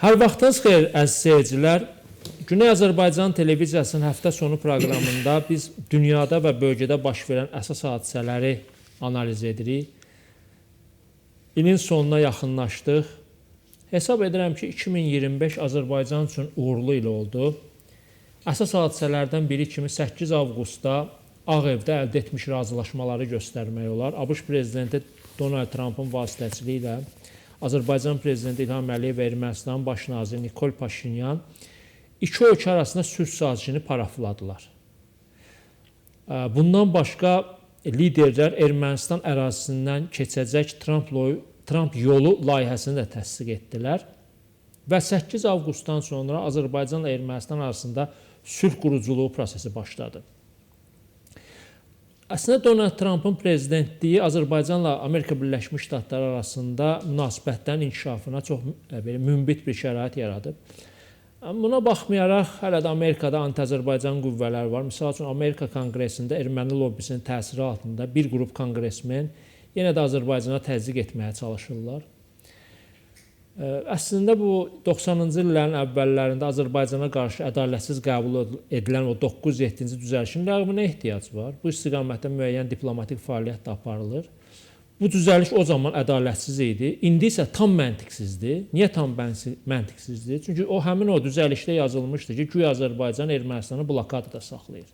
Hər vaxtınız xeyir, əziz seyircilər. Güney Azərbaycan Televiziyasının həftə sonu proqramında biz dünyada və bölgədə baş verən əsas hadisələri analiz edirik. İlin sonuna yaxınlaşdıq. Hesab edirəm ki, 2025 Azərbaycan üçün uğurlu il oldu. Əsas hadisələrdən biri kimi 8 avqustda Ağ Evdə əldə etmiş razılaşmaları göstərmək olar. ABŞ prezidenti Donald Trumpın vasitəçiliyi ilə Azərbaycan prezidenti İlham Əliyev və Ermənistanın baş naziri Nikol Paşinyan iki ölkə arasında sülh sazişini parafladılar. Bundan başqa liderlər Ermənistan ərazisindən keçəcək Tramp yolu layihəsini də təsdiq etdilər. Və 8 avqustdan sonra Azərbaycanla Ermənistan arasında sülh quruculuğu prosesi başladı. Əslində Donald Trumpın prezidentliyi Azərbaycanla Amerika Birləşmiş Ştatları arasında münasibətlərin inkişafına çox belə münbit bir şərait yaradıb. Buna baxmayaraq hələ də Amerikada anti-Azərbaycan qüvvələri var. Məsəl üçün Amerika Konqresində erməni lobbisinin təsiri altında bir qrup konqresmen yenə də Azərbaycana təzyiq etməyə çalışırlar. Əslində bu 90-cı illərin əvvəllərində Azərbaycana qarşı ədalətsiz qəbul edilən o 907-ci düzəlişin ləğvinə ehtiyac var. Bu istiqamətdə müəyyən diplomatik fəaliyyət də aparılır. Bu düzəliş o zaman ədalətsiz idi. İndi isə tam məntiqsizdir. Niyə tam məntiqsizdir? Çünki o həmin o düzəlişdə yazılmışdı ki, güya Azərbaycan Ermənistanı blokadada saxlayır.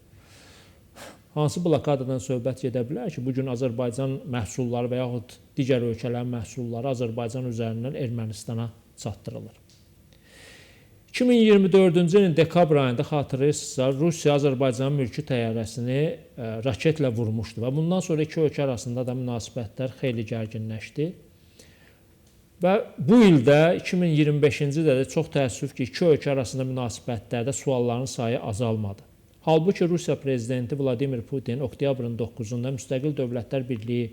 Hansı blokadadan söhbət gedə bilər ki, bu gün Azərbaycan məhsulları və yaxud digər ölkələrin məhsulları Azərbaycan üzərindən Ermənistana çatdırılır. 2024-cü ilin dekabr ayında xatırlayırsınızsa, Rusiya Azərbaycanın mülki təyyarəsini raketlə vurmuşdu və bundan sonra iki ölkə arasında da münasibətlər xeyli gərginləşdi. Və bu ildə, 2025-ci ildə də çox təəssüf ki, iki ölkə arasında münasibətlərdə sualların sayı azalmadı. Halbuki Rusiya prezidenti Vladimir Putin oktyabrın 9-da Müstəqil Dövlətlər Birliyi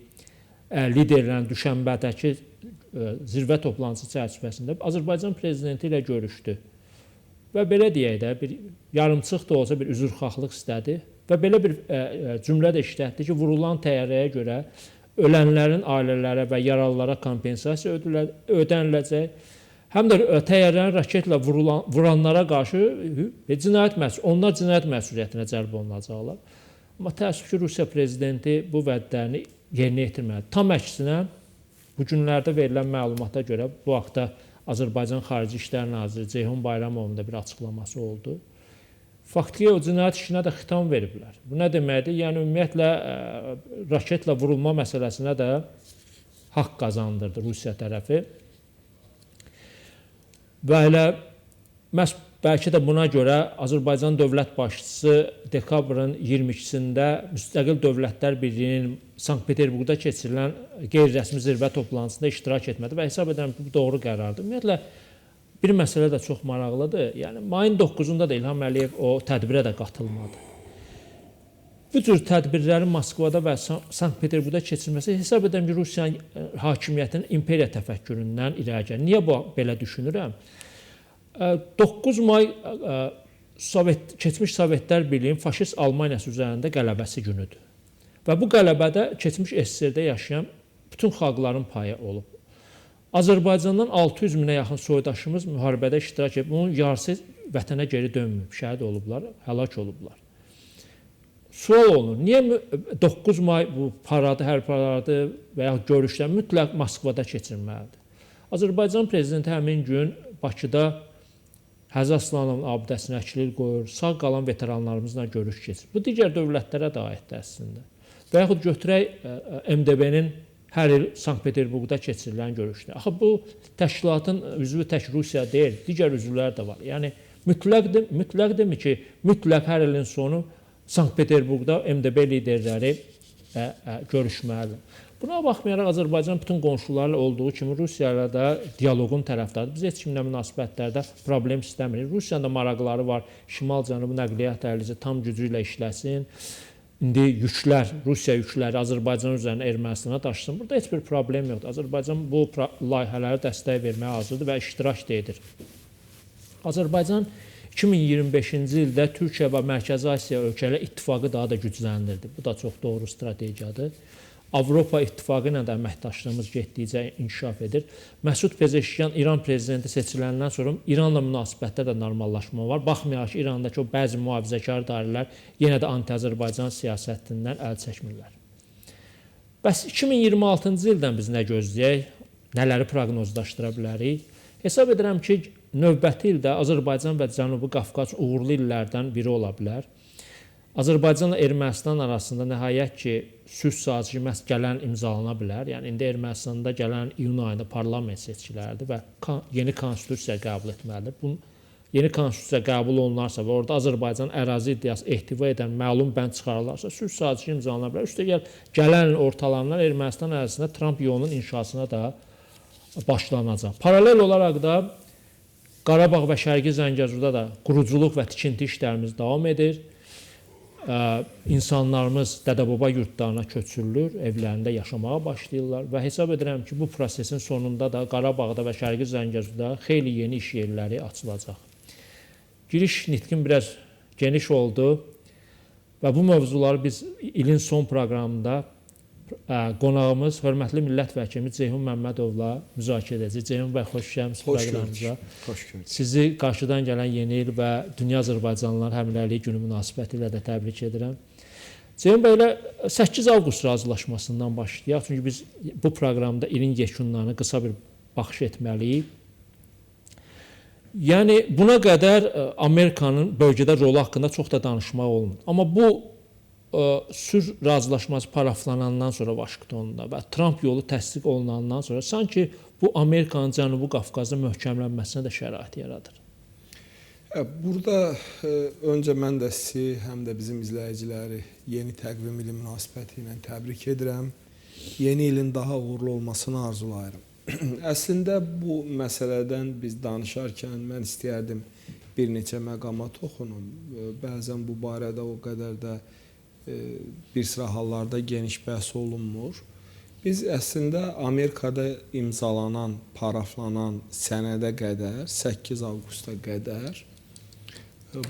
liderlərinin Düşənbədəki zirvə toplantısı çərçivəsində Azərbaycan prezidenti ilə görüşdü. Və belə deyək də, bir yarımçıq da olsa bir üzrxahlıq istədi və belə bir cümlə də işlətdi ki, vurulan təyyarəyə görə ölənlərin ailələrə və yaralılara kompensasiya ödəniləcək. Həm də təyyarəni raketlə vuranlara qarşı cinayət məsul, onlar cinayət məsuliyyətinə cəlb olunacaqlar. Amma təəssüf ki, Rusiya prezidenti bu vədlərini yerinə yetirmədi. Tam əksinə, bu günlərdə verilən məlumata görə bu haqda Azərbaycan Xarici İşlər Naziri Ceyhun Bayramovun da bir açıqlaması oldu. Faktiki o cinayət işinə də xitam veriblər. Bu nə deməkdir? Yəni ümumiyyətlə raketlə vurulma məsələsinə də haqq qazandırdı Rusiya tərəfi. Və elə məhz bəlkə də buna görə Azərbaycan dövlət başçısı dekabrın 22-sində Müstəqil Dövlətlər Birliyinin Sankt-Peterburqda keçirilən qeyri-rəsmi zirvə toplantısında iştirak etmədi və hesab edirəm ki, bu doğru qərardır. Ümumiyyətlə, bir məsələ də çox maraqlıdır. Yəni, mayın 9-da da İlham Əliyev o tədbirə də qatılmadı. Bu cür tədbirlərin Moskvada və Sankt-Peterburqda keçirilməsi hesab edirəm ki, Rusiyanın hakimiyyətinin imperiya təfəkküründən irəli gəlir. Niyə bu belə düşünürəm? 9 may keçmiş Sovetlər Birliyinin faşist Almaniyası üzərində qələbəsi günüdür. Və bu qələbədə keçmiş SSR-də yaşayan bütün xalqların payı olub. Azərbaycandan 600 minə yaxın soydaşımız müharibədə iştirak edib. Bunun yarısı vətənə geri dönməyib, şəhid olublar, həlak olublar. Sual olunur, niyə 9 may bu paradı, hər paradı və yaxud görüşlər mütləq Moskvada keçirilməlidir? Azərbaycan prezidenti həmin gün Bakıda Həzi Aslanovun abidəsinə əklil qoyur, sağ qalan veteranlarımızla görüş keçirir. Bu digər dövlətlərə də aiddir əslində. Və yaxud götürək MDB-nin hər il Sankt-Peterburqda keçirilən görüşlər. Axı bu təşkilatın üzvü tək Rusiya deyil, digər üzvlər də var. Yəni mütləqdirmi ki, mütləq hər ilin sonu Sankt-Peterburqda MDB liderləri görüşməlidir. Buna baxmayaraq Azərbaycan bütün qonşularla olduğu kimi Rusiya ilə də dialoqun tərəfdarıdır. Biz heç kimlə münasibətlərdə problem istəmirik. Rusiyanın da maraqları var. Şimal-Cənub nəqliyyat dəhlizi tam gücü ilə işləsin. İndi yüklər, Rusiya yükləri Azərbaycan üzərinə Ermənistana daşısın. Burada heç bir problem yoxdur. Azərbaycan bu layihələrə dəstək verməyə hazırdır və iştirak da edir. Azərbaycan 2025-ci ildə Türkiyə və Mərkəzi Asiya ölkələri ittifaqı daha da gücləndirdi. Bu da çox doğru strategiyadır. Avropa İttifaqı ilə də əməkdaşlığımız getdikcə inkişaf edir. Məsud Pezeşkiyan İran prezidenti seçiləndən sonra İranla münasibətdə də normallaşma var. Baxmayaraq ki, İrandakı o bəzi mühafizəkar dairələr yenə də anti-Azərbaycan siyasətindən əl çəkmirlər. Bəs 2026-cı ildən biz nə gözləyək? Nələri proqnozlaşdıra bilərik? Hesab edirəm ki, növbəti ildə Azərbaycan və Cənubi Qafqaz uğurlu illərdən biri ola bilər. Azərbaycanla Ermənistan arasında nəhayət ki, sülh sazişi məhz gələn imzalana bilər. Yəni indi Ermənistanda gələn iyun ayında parlament seçkiləridir və yeni konstitusiya qəbul etməlidir. Bu yeni konstitusiya qəbul olunarsa və orada Azərbaycan ərazi iddiası ehtiva edən məlum bənd çıxarılarsa, sülh sazişi imzalana bilər. Üstəgəl gələn ilin ortalarından Ermənistan ərazisində Tramp yolunun inşasına da başlanacaq. Paralel olaraq da Qarabağ və Şərqi Zəngəzurda da quruculuq və tikinti işlərimiz davam edir. İnsanlarımız dədə-baba yurdlarına köçürülür, evlərində yaşamağa başlayırlar və hesab edirəm ki, bu prosesin sonunda da Qarabağda və Şərqi Zəngəzurda xeyli yeni iş yerləri açılacaq. Giriş nitqim biraz geniş oldu və bu mövzuları biz ilin son proqramında qonağımız, hörmətli millət vəkilimiz Ceyhun Məmmədovla müzakirə edəcəyik. Ceyhun bəy, xoş gəlmisiniz proqramımıza. Xoş gördük. Sizi qarşıdan gələn yeni il və Dünya Azərbaycanlıların Həmrəyliyi Günü münasibətilə də təbrik edirəm. Ceyhun bəy, elə 8 avqust razılaşmasından başlayaq. Çünki biz bu proqramda ilin yekunlarına qısa bir baxış etməliyik. Yəni buna qədər Amerikanın bölgədə rolu haqqında çox da danışmaq olmur. Amma bu sülh razılaşması paraflanandan sonra Vaşinqtonda və Tramp yolu təsdiq olunandan sonra sanki bu Amerikanın Cənubi Qafqazda möhkəmlənməsinə də şərait yaradır. Burada öncə mən də sizi, həm də bizim izləyiciləri yeni təqvim ili münasibəti ilə təbrik edirəm. Yeni ilin daha uğurlu olmasını arzulayıram. Əslində bu məsələdən biz danışarkən mən istəyərdim bir neçə məqama toxunum. Bəzən bu barədə o qədər də bir sıra hallarda geniş bəhs olunmur. Biz əslində Amerikada imzalanan, paraflanan sənədə qədər, 8 avqusta qədər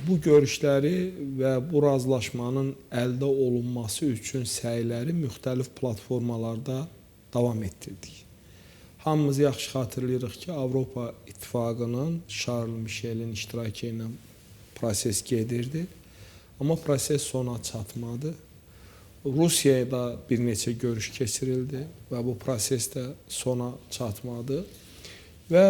bu görüşləri və bu razılaşmanın əldə olunması üçün səyləri müxtəlif platformalarda davam etdirdik. Hamımız yaxşı xatırlayırıq ki, Avropa İttifaqının Şarl Mişelin iştirakı ilə proses gedirdi. Amma proses sona çatmadı. Rusiyada bir neçə görüş keçirildi və bu proses də sona çatmadı. Və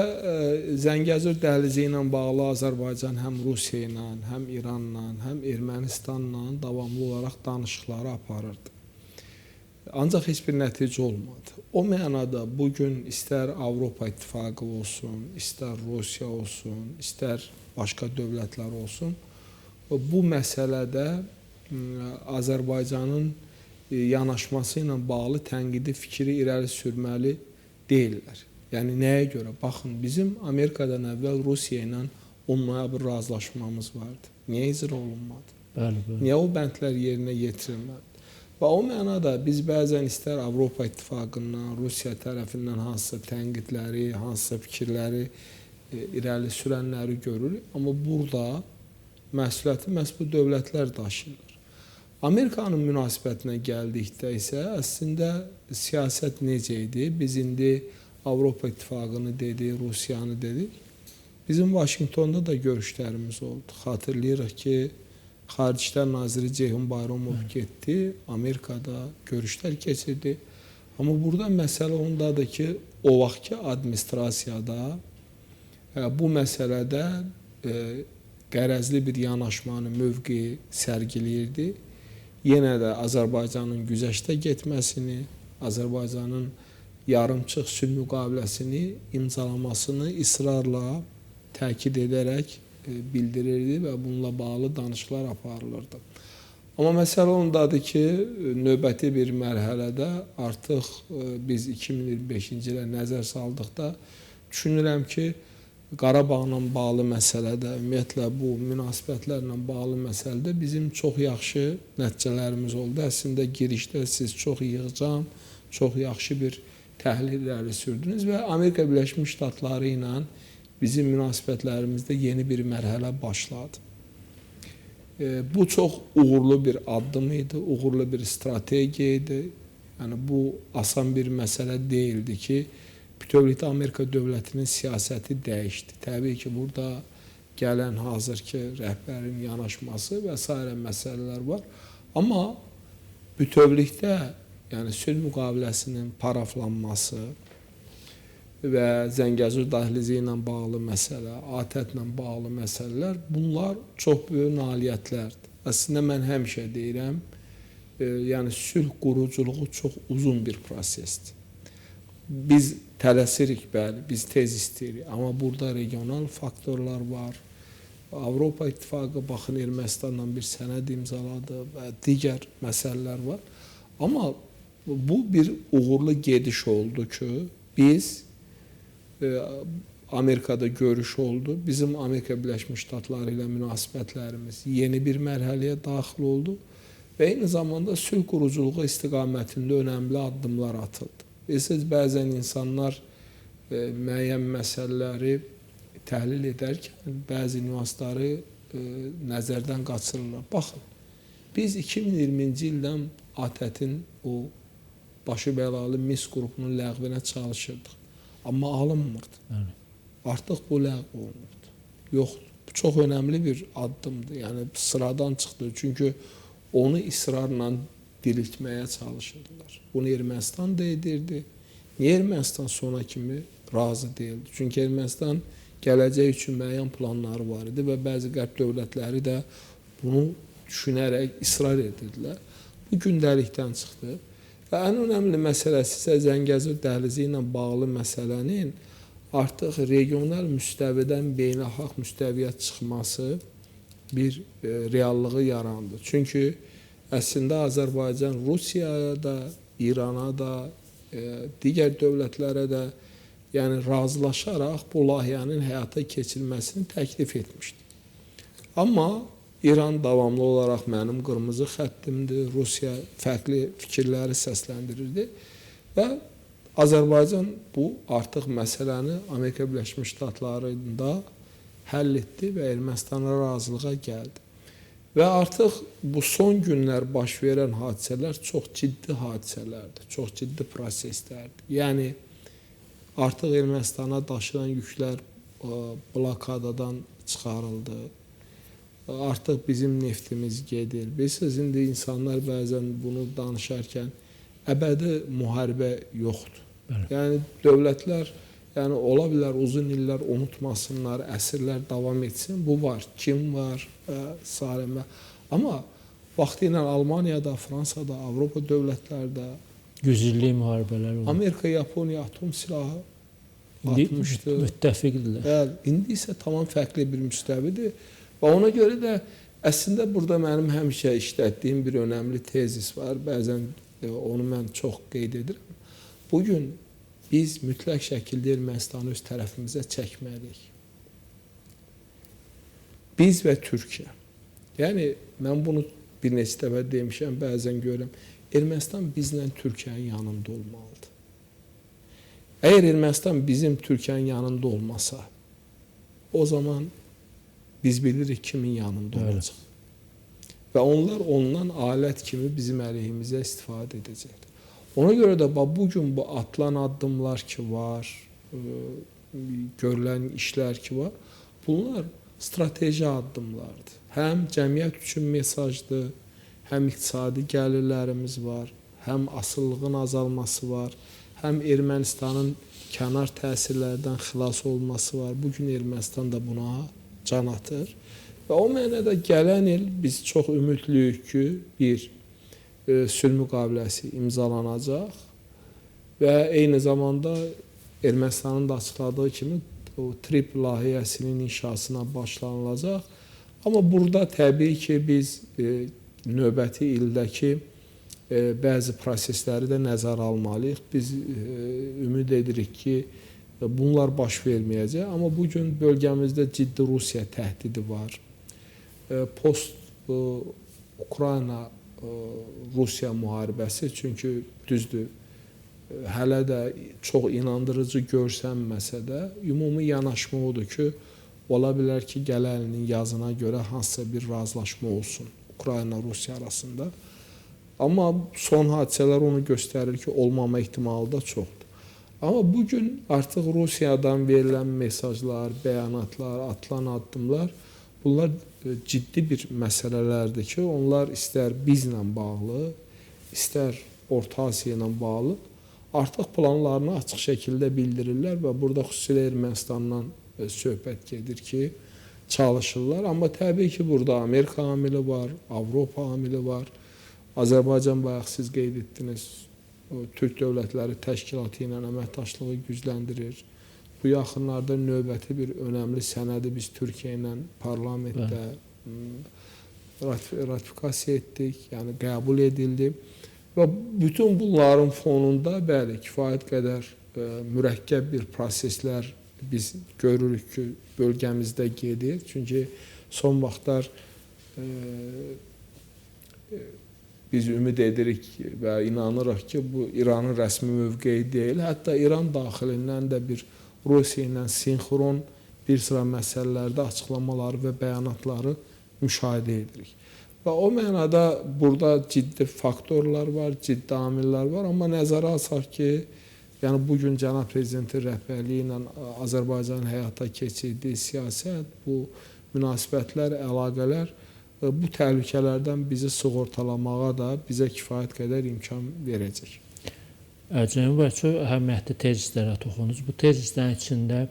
Zəngəzur dəhlizi ilə bağlı Azərbaycan həm Rusiya ilə, həm İranla, həm Ermənistanla davamlı olaraq danışıqları aparırdı. Ancaq heç bir nəticə olmadı. O mənada bugün istər Avropa İttifaqı olsun, istər Rusiya olsun, istər başqa dövlətlər olsun, bu məsələdə Azərbaycanın yanaşması ilə bağlı tənqidi fikri irəli sürməli deyirlər. Yəni nəyə görə? Baxın, bizim Amerikadan əvvəl Rusiya ilə 10 noyabr razılaşmamız vardı. Niyə icra olunmadı? Bəli, bəli. Niyə o bəndlər yerinə yetirilmədi? Və o mənada biz bəzən istər Avropa İttifaqından, Rusiya tərəfindən hansısa tənqidləri, hansısa fikirləri irəli sürənləri görürük. Amma burada məsuliyyəti məhz bu dövlətlər daşıyırlar. Amerikanın münasibətinə gəldikdə isə əslində siyasət necə idi? Biz indi Avropa İttifaqını dedik, Rusiyanı dedik. Bizim Vaşinqtonda da görüşlərimiz oldu. Xatırlayırıq ki, Xarici İşlər Naziri Ceyhun Bayramov getdi, Amerikada görüşlər keçirdi. Amma burada məsələ ondadır ki, o vaxtki administrasiyada bu məsələdə qərəzli bir yanaşmanı, mövqeyi sərgiləyirdi. Yenə də Azərbaycanın güzəştə getməsini, Azərbaycanın yarımçıq sülh müqaviləsini imzalamasını israrla təkid edərək bildirirdi və bununla bağlı danışıqlar aparılırdı. Amma məsələ ondadır ki, növbəti bir mərhələdə artıq biz 2025-ci ilə nəzər saldıqda düşünürəm ki, Qarabağla bağlı məsələdə, ümumiyyətlə bu münasibətlərlə bağlı məsələdə bizim çox yaxşı nəticələrimiz oldu. Əslində girişdə siz çox yığcam, çox yaxşı bir təhlil irəli sürdünüz və Amerika Birləşmiş Ştatları ilə bizim münasibətlərimizdə yeni bir mərhələ başladı. Bu çox uğurlu bir addım idi, uğurlu bir strategiya idi. Yəni bu asan bir məsələ deyildi ki, bütövlükdə Amerika dövlətinin siyasəti dəyişdi. Təbii ki, burada gələn hazırki rəhbərin yanaşması və sairə məsələlər var. Amma bütövlükdə, yəni sülh müqaviləsinin paraflanması və Zəngəzur dəhlizi ilə bağlı məsələ, ATƏT-lə bağlı məsələlər, bunlar çox böyük nailiyyətlərdir. Əslində mən həmişə deyirəm, yəni sülh quruculuğu çox uzun bir prosesdir. Biz tələsirik, bəli, biz tez istəyirik, amma burada regional faktorlar var. Avropa İttifaqı, baxın, Ermənistanla bir sənəd imzaladı və digər məsələlər var. Amma bu bir uğurlu gediş oldu ki, biz Amerikada görüş oldu. Bizim Amerika Birləşmiş Ştatları ilə münasibətlərimiz yeni bir mərhələyə daxil oldu və eyni zamanda sülh quruculuğu istiqamətində önəmli addımlar atıldı. Bilirsiniz, bəzən insanlar müəyyən məsələləri təhlil edərkən bəzi nüansları nəzərdən qaçırırlar. Baxın, biz 2020-ci ildən ATƏT-in o başı bəlalı Minsk qrupunun ləğvinə çalışırdıq. Amma alınmırdı. Bəli. Artıq bu ləğv olunubdur. Yoxdur. Bu çox önəmli bir addımdır. Yəni sıradan çıxdı. Çünki onu israrla diriltməyə çalışırdılar. Bunu Ermənistan da edirdi. Niyə Ermənistan sona kimi razı deyildi? Çünki Ermənistan gələcək üçün müəyyən planları var idi və bəzi qərb dövlətləri də bunu düşünərək israr edirdilər. Bu gündəlikdən çıxdı. Və ən önəmli məsələsi isə Zəngəzur dəhlizi ilə bağlı məsələnin artıq regional müstəvidən beynəlxalq müstəviyə çıxması bir reallığı yarandı. Çünki əslində Azərbaycan Rusiyaya da, İrana da, digər dövlətlərə də, yəni razılaşaraq bu layihənin həyata keçirilməsini təklif etmişdi. Amma İran davamlı olaraq mənim qırmızı xəttimdir, Rusiya fərqli fikirləri səsləndirirdi və Azərbaycan bu artıq məsələni Amerika Birləşmiş Ştatlarında həll etdi və Ermənistana razılığa gəldi. Və artıq bu son günlər baş verən hadisələr çox ciddi hadisələrdir, çox ciddi proseslərdir. Yəni artıq Ermənistana daşınan yüklər blokadadan çıxarıldı. Artıq bizim neftimiz gedir. Bilirsiniz, indi insanlar bəzən bunu danışarkən əbədi müharibə yoxdur. Bəli. Yəni dövlətlər, yəni ola bilər uzun illər unutmasınlar, əsrlər davam etsin. Bu var, kim var, sairə. Amma vaxtı ilə Almaniyada, Fransada, Avropa dövlətlərdə 100 illik müharibələr oldu. Amerika, Yaponiya atom silahı atmışdı. Müttəfiqdirlər. Bəli, indi isə tamam fərqli bir müstəvidir. Və ona görə də əslində burada mənim həmişə işlətdiyim bir önəmli tezis var. Bəzən onu mən çox qeyd edirəm. Bugün biz mütləq şəkildə Ermənistanı öz tərəfimizə çəkməliyik. Biz və Türkiyə. Yəni mən bunu bir neçə dəfə demişəm, bəzən görürəm. Ermənistan bizlə Türkiyənin yanında olmalıdır. Əgər Ermənistan bizim Türkiyənin yanında olmasa, o zaman biz bilirik kimin yanında olacaq. Və onlar ondan alət kimi bizim əleyhimizə istifadə edəcəkdir. Ona görə də bugün bu atılan addımlar ki var, görülən işlər ki var, bunlar strateji addımlardır. Həm cəmiyyət üçün mesajdır, həm iqtisadi gəlirlərimiz var, həm asılılığın azalması var, həm Ermənistanın kənar təsirlərdən xilas olması var. Bugün Ermənistan da buna can atır. Və o mənada gələn il biz çox ümidliyik ki, bir sülh müqaviləsi imzalanacaq və eyni zamanda Ermənistanın da açıqladığı kimi o TRIP layihəsinin inşasına başlanılacaq. Amma burada təbii ki, biz növbəti ildəki bəzi prosesləri də nəzərə almalıyıq. Biz ümid edirik ki, bunlar baş verməyəcək. Amma bugün bölgəmizdə ciddi Rusiya təhdidi var. Post Ukrayna Rusiya müharibəsi, çünki düzdür, hələ də çox inandırıcı görsənməsə də, ümumi yanaşma odur ki, ola bilər ki, gələn ilin yazına görə hansısa bir razılaşma olsun Ukrayna-Rusiya arasında. Amma son hadisələr onu göstərir ki, olmama ehtimalı da çoxdur. Amma bu gün artıq Rusiyadan verilən mesajlar, bəyanatlar, atılan addımlar, bunlar ciddi bir məsələlərdir ki, onlar istər bizlə bağlı, istər Orta Asiya ilə bağlı artıq planlarını açıq şəkildə bildirirlər və burada xüsusilə Ermənistandan söhbət gedir ki, çalışırlar. Amma təbii ki, burada Amerika amili var, Avropa amili var. Azərbaycan, bayaq siz qeyd etdiniz, Türk Dövlətləri Təşkilatı ilə əməkdaşlığı gücləndirir. Bu yaxınlarda növbəti bir önəmli sənədi biz Türkiyə ilə parlamentdə ratifikasiya etdik, yəni qəbul edildi. Və bütün bunların fonunda, bəli, kifayət qədər mürəkkəb bir proseslər biz görürük ki, bölgəmizdə gedir. Çünki son vaxtlar biz ümid edirik və inanırıq ki, bu İranın rəsmi mövqeyi deyil. Hətta İran daxilindən də bir Rusiya ilə sinxron bir sıra məsələlərdə açıqlamaları və bəyanatları müşahidə edirik. Və o mənada burada ciddi faktorlar var, ciddi amillər var. Amma nəzərə alsaq ki, yəni bugün cənab prezidentin rəhbərliyi ilə Azərbaycanın həyata keçirdiyi siyasət, bu münasibətlər, əlaqələr bu təhlükələrdən bizi sığortalamağa da bizə kifayət qədər imkan verəcək. Ceyhun bəy, çox əhəmiyyətli tezislərə toxundunuz. Bu tezislərin içində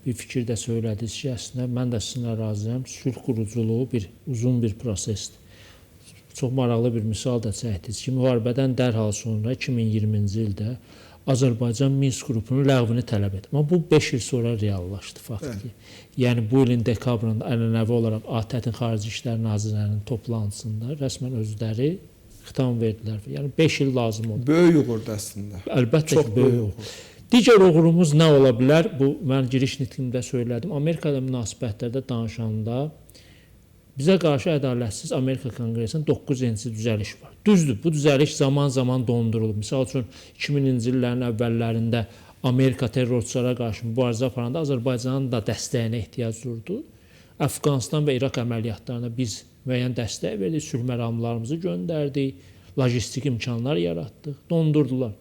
bir fikir də söylədiniz ki, əslində mən də sizinlə razıyam. Sülh quruculuğu bir uzun bir prosesdir. Çox maraqlı bir misal da çəkdiniz ki, müharibədən dərhal sonra 2020-ci ildə Azərbaycan Minsk qrupunun ləğvini tələb etdi. Amma bu 5 il sonra reallaşdı faktiki. Yəni bu ilin dekabrında ənənəvi olaraq ATƏT-in Xarici İşlər Nazirlərinin toplantısında rəsmən özləri xitam verdilər. Yəni 5 il lazım oldu. Böyük uğurdur əslində. Əlbəttə ki, böyük uğur. Digər uğurumuz nə ola bilər? Bu mən giriş nitqimdə söylədim. Amerikada münasibətlərdə danışanda bizə qarşı ədalətsiz Amerika Konqresinin 9-cu düzəliş var. Düzdür, bu düzəliş zaman-zaman dondurulub. Misal üçün, 2000-ci illərin əvvəllərində Amerika terrorçulara qarşı mübarizə aparanda Azərbaycanın da dəstəyinə ehtiyac durdu. Əfqanistan və İraq əməliyyatlarına biz müəyyən dəstək verdik, sülh məramlarımızı göndərdik, logistik imkanlar yaratdıq, dondurdular.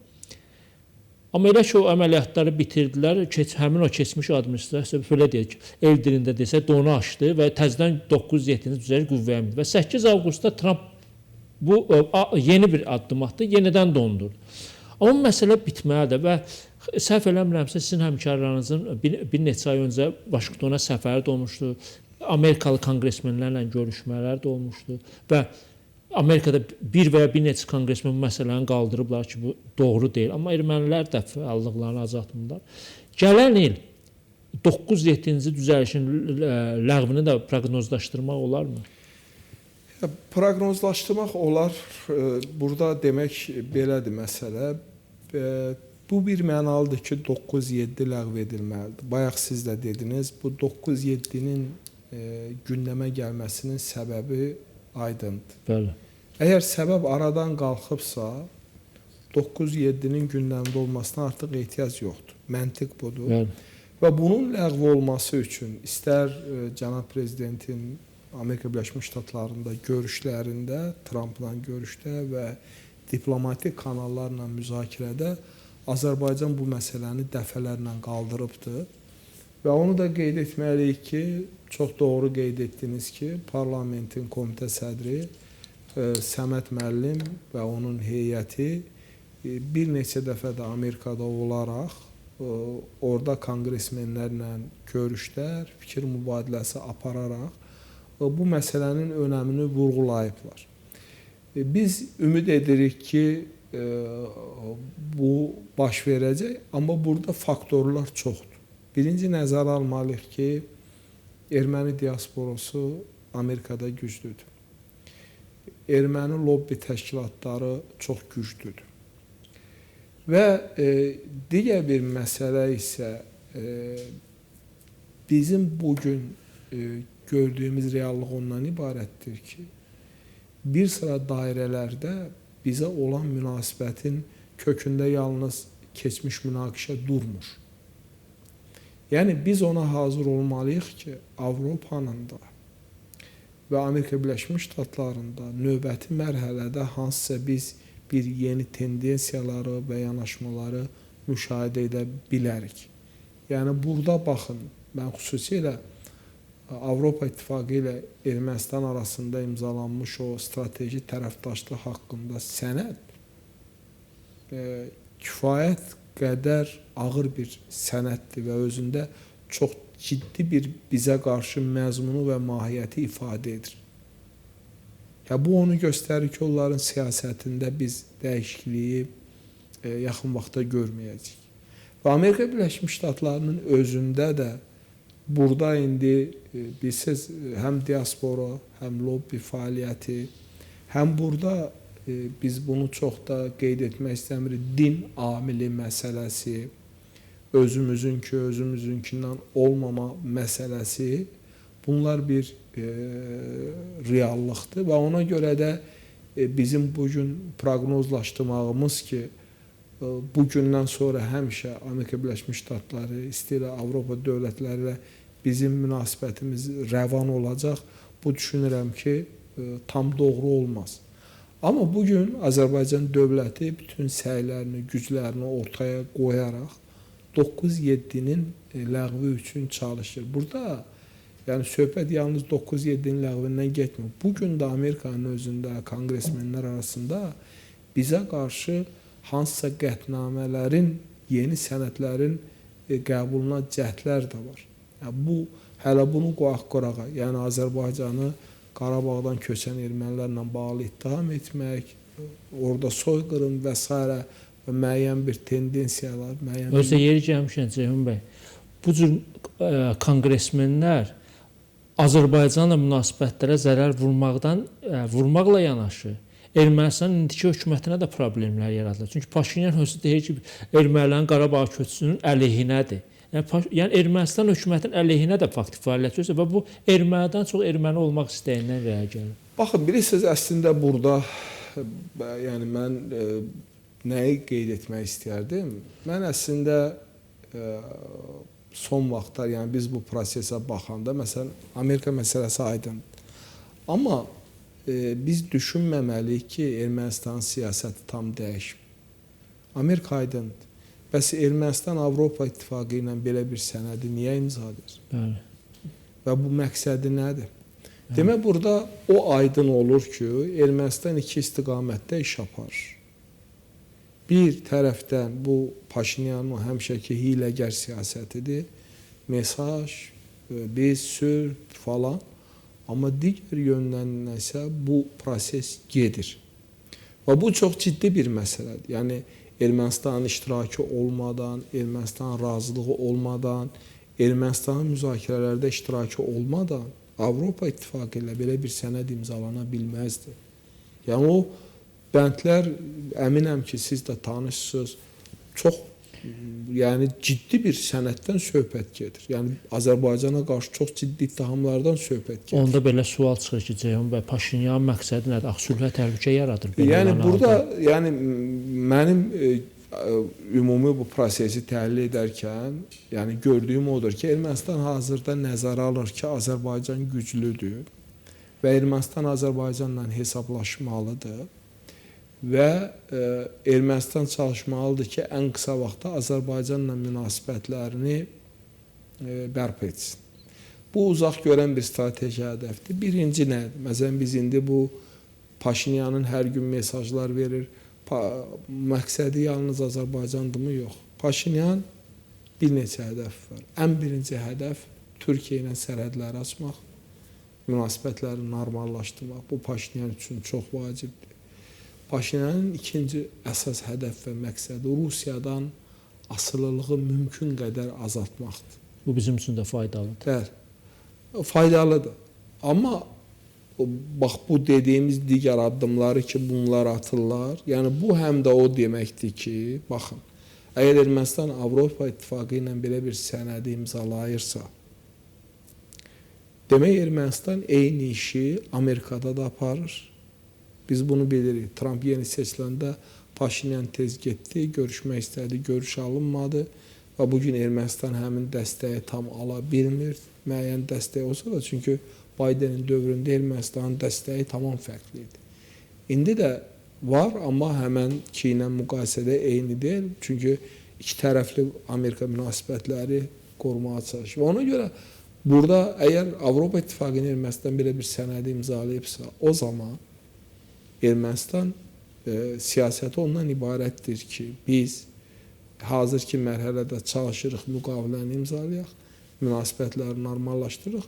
Amma elə ki, o əməliyyatları bitirdilər, həmin o keçmiş administrasiya belə deyək ki, el dilində desə donu açdı və təzədən 907-ci düzəliş qüvvəyə mindi. Və 8 avqustda Tramp bu yeni bir addım atdı, yenidən dondurdu. Amma məsələ bitməlidir və səhv eləmirəmsə sizin həmkarlarınızın bir neçə ay öncə Vaşinqtona səfəri də olmuşdu, Amerikalı konqresmenlərlə görüşmələr də olmuşdu və Amerikada bir və ya bir neçə konqresmen bu məsələni qaldırıblar ki, bu doğru deyil. Amma ermənilər də fəallıqlarını azaltmırlar. Gələn il 9-7-ci düzəlişin ləğvini də proqnozlaşdırmaq olarmı? Proqnozlaşdırmaq olar. Burada demək belədir məsələ. Bu bir mənalıdır ki, 9-7 ləğv edilməlidir. Bayaq siz də dediniz, bu 9-7-nin gündəmə gəlməsinin səbəbi aydındır. Bəli. Əgər səbəb aradan qalxıbsa, 9-7-nin gündəmdə olmasına artıq ehtiyac yoxdur. Məntiq budur. Bəli. Və bunun ləğv olması üçün istər cənab prezidentin Amerika Birləşmiş Ştatlarında görüşlərində, Trampla görüşdə və diplomatik kanallarla müzakirədə Azərbaycan bu məsələni dəfələrlə qaldırıbdır. Və onu da qeyd etməliyik ki, çox doğru qeyd etdiniz ki, parlamentin komitə sədri Səməd müəllim və onun heyəti bir neçə dəfə də Amerikada olaraq orada konqresmenlərlə görüşlər, fikir mübadiləsi apararaq bu məsələnin önəmini vurğulayıblar. Biz ümid edirik ki, bu baş verəcək, amma burada faktorlar çoxdur. Birinci nəzərə almalıyıq ki, erməni diasporosu Amerikada güclüdür. Erməni lobbi təşkilatları çox güclüdür. Və digər bir məsələ isə bizim bugün gördüyümüz reallıq ondan ibarətdir ki, bir sıra dairələrdə bizə olan münasibətin kökündə yalnız keçmiş münaqişə durmur. Yəni, biz ona hazır olmalıyıq ki, Avropanın da, və Amerika Birləşmiş Ştatlarında növbəti mərhələdə hansısa biz bir yeni tendensiyaları və yanaşmaları müşahidə edə bilərik. Yəni burada baxın, mən xüsusilə Avropa İttifaqı ilə Ermənistan arasında imzalanmış o strateji tərəfdaşlıq haqqında sənəd kifayət qədər ağır bir sənəddir və özündə çox ciddi bir bizə qarşı məzmunu və mahiyyəti ifadə edir. Ya bu onu göstərir ki, onların siyasətində biz dəyişikliyi yaxın vaxtda görməyəcəyik. Və Amerika Birləşmiş Ştatlarının özündə də burada indi bilirsiniz, həm diaspora, həm lobbi fəaliyyəti, həm burada biz bunu çox da qeyd etmək istəmirik, din amili məsələsi, özümüzünki, özümüzünkindən olmama məsələsi, bunlar bir reallıqdır və ona görə də bizim bugün proqnozlaşdırmağımız ki, bu gündən sonra həmişə Amerika Birləşmiş Ştatları, istəyirlər Avropa dövlətləri ilə bizim münasibətimiz rəvan olacaq. Bu düşünürəm ki, tam doğru olmaz. Amma bugün Azərbaycan dövləti bütün səylərini, güclərini ortaya qoyaraq 9-7-nin ləğvi üçün çalışır. Burada yəni söhbət yalnız 9-7-nin ləğvindən getmir. Bugün də Amerikanın özündə, konqresmenlər arasında bizə qarşı hansısa qətnamələrin, yeni sənədlərin qəbuluna cəhdlər də var. Yəni, bu, hələ bunu qoyaq qorağa, yəni Azərbaycanı Qarabağdan köçən ermənilərlə bağlı ittiham etmək, orada soyqırım və s. və müəyyən bir tendensiyalar, müəyyən bir... Özə yeri gəlmişəm Ceyhun bəy, bu cür konqresmenlər Azərbaycanla münasibətlərə zərər vurmaqla yanaşı, Ermənistanın indiki hökumətinə də problemlər yaradılır. Çünki Paşinyan özü deyir ki, ermənilərin Qarabağ köçünün əleyhinədir. Yəni Ermənistan hökumətinin əleyhinə də faktik fəaliyyət göstərir və bu ermənidən çox erməni olmaq istəyindən irəli gəlir. Baxın, bilirsiniz, əslində burada yəni mən nəyi qeyd etmək istəyərdim? Mən əslində son vaxtlar, yəni biz bu prosesə baxanda, məsələn, Amerika məsələsi aydındır. Amma biz düşünməməliyik ki, Ermənistanın siyasəti tam dəyişib. Amerika aydındır. Bəs Ermənistan Avropa İttifaqı ilə belə bir sənədi niyə imzalayır? Bəli. Və bu məqsədi nədir? Bəli. Demək, burada o aydın olur ki, Ermənistan iki istiqamətdə iş aparır. Bir tərəfdən bu Paşinyanın həmişəki hiyləgər siyasətidir. Mesaj, biz, sülh falan. Amma digər yöndən isə bu proses gedir. Və bu çox ciddi bir məsələdir. Yəni, Ermənistanın iştirakı olmadan, Ermənistanın razılığı olmadan, Ermənistanın müzakirələrdə iştirakı olmadan Avropa İttifaqı ilə belə bir sənəd imzalana bilməzdi. Yəni, o bəndlər, əminəm ki, siz də tanışsınız, çox yəni ciddi bir sənəddən söhbət gedir. Yəni Azərbaycana qarşı çox ciddi ittihamlardan söhbət gedir. Onda belə sual çıxır ki, Ceyhun bəy, Paşinyanın məqsədi nədir? Axı sülhə təhlükə yaradır. Yəni burada, yəni mənim ümumi bu prosesi təhlil edərkən, yəni gördüyüm odur ki, Ermənistan hazırda nəzərə alır ki, Azərbaycan güclüdür və Ermənistan Azərbaycanla hesablaşmalıdır. Və Ermənistan çalışmalıdır ki, ən qısa vaxtda Azərbaycanla münasibətlərini bərpa etsin. Bu, uzaq görən bir strateji hədəfdir. Birinci nədir? Məsələn, biz indi bu Paşinyanın hər gün mesajlar verir. Məqsədi yalnız Azərbaycandırmı? Yox. Paşinyan bir neçə hədəf var. Ən birinci hədəf Türkiyə ilə sərhədləri açmaq, münasibətləri normallaşdırmaq. Bu, Paşinyan üçün çox vacibdir. Paşinyanın ikinci əsas hədəf və məqsədi Rusiyadan asılılığı mümkün qədər azaltmaqdır. Bu bizim üçün də faydalıdır. Bəli, faydalıdır. Amma bax bu dediyimiz digər addımları ki, bunlar atırlar. Yəni bu həm də o deməkdir ki, baxın, əgər Ermənistan Avropa İttifaqı ilə belə bir sənədi imzalayırsa, demək Ermənistan eyni işi Amerikada da aparır. Biz bunu bilirik. Tramp yeni seçiləndə Paşinyan tez getdi, görüşmək istədi, görüş alınmadı Və bu gün Ermənistan həmin dəstəyi tam ala bilmir. Müəyyən dəstək olsa da, çünki Bidenin dövründə Ermənistanın dəstəyi tamam fərqli idi. İndi də var, amma həmənki ilə müqayisədə eyni deyil. Çünki iki tərəfli Amerika münasibətləri qorumağa çalışır. Və ona görə burada əgər Avropa İttifaqı Ermənistan belə bir sənədi imzalayıbsa, o zaman Ermənistan siyasəti ondan ibarətdir ki, biz hazırki mərhələdə çalışırıq, müqaviləni imzalayaq, münasibətləri normallaşdırırıq.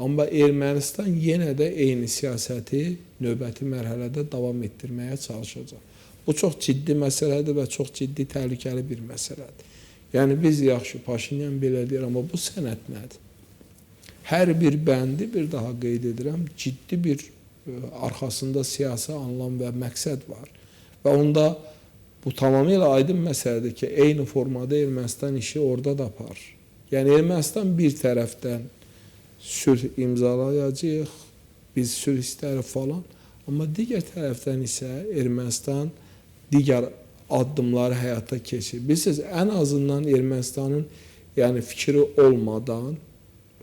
Amma Ermənistan yenə də eyni siyasəti növbəti mərhələdə davam etdirməyə çalışacaq. Bu çox ciddi məsələdir və çox ciddi təhlükəli bir məsələdir. Yəni biz yaxşı, Paşinyan belə deyir, amma bu sənəd nədir? Hər bir bəndi, bir daha qeyd edirəm, ciddi bir arxasında siyasi anlam və məqsəd var. Və onda bu tamamilə aydın məsələdir ki, eyni formada Ermənistan işi orada da aparır. Yəni Ermənistan bir tərəfdən sülh imzalayacaq, biz sülh istərik falan, amma digər tərəfdən isə Ermənistan digər addımları həyata keçirir. Bilirsiniz, ən azından Ermənistanın yəni fikri olmadan,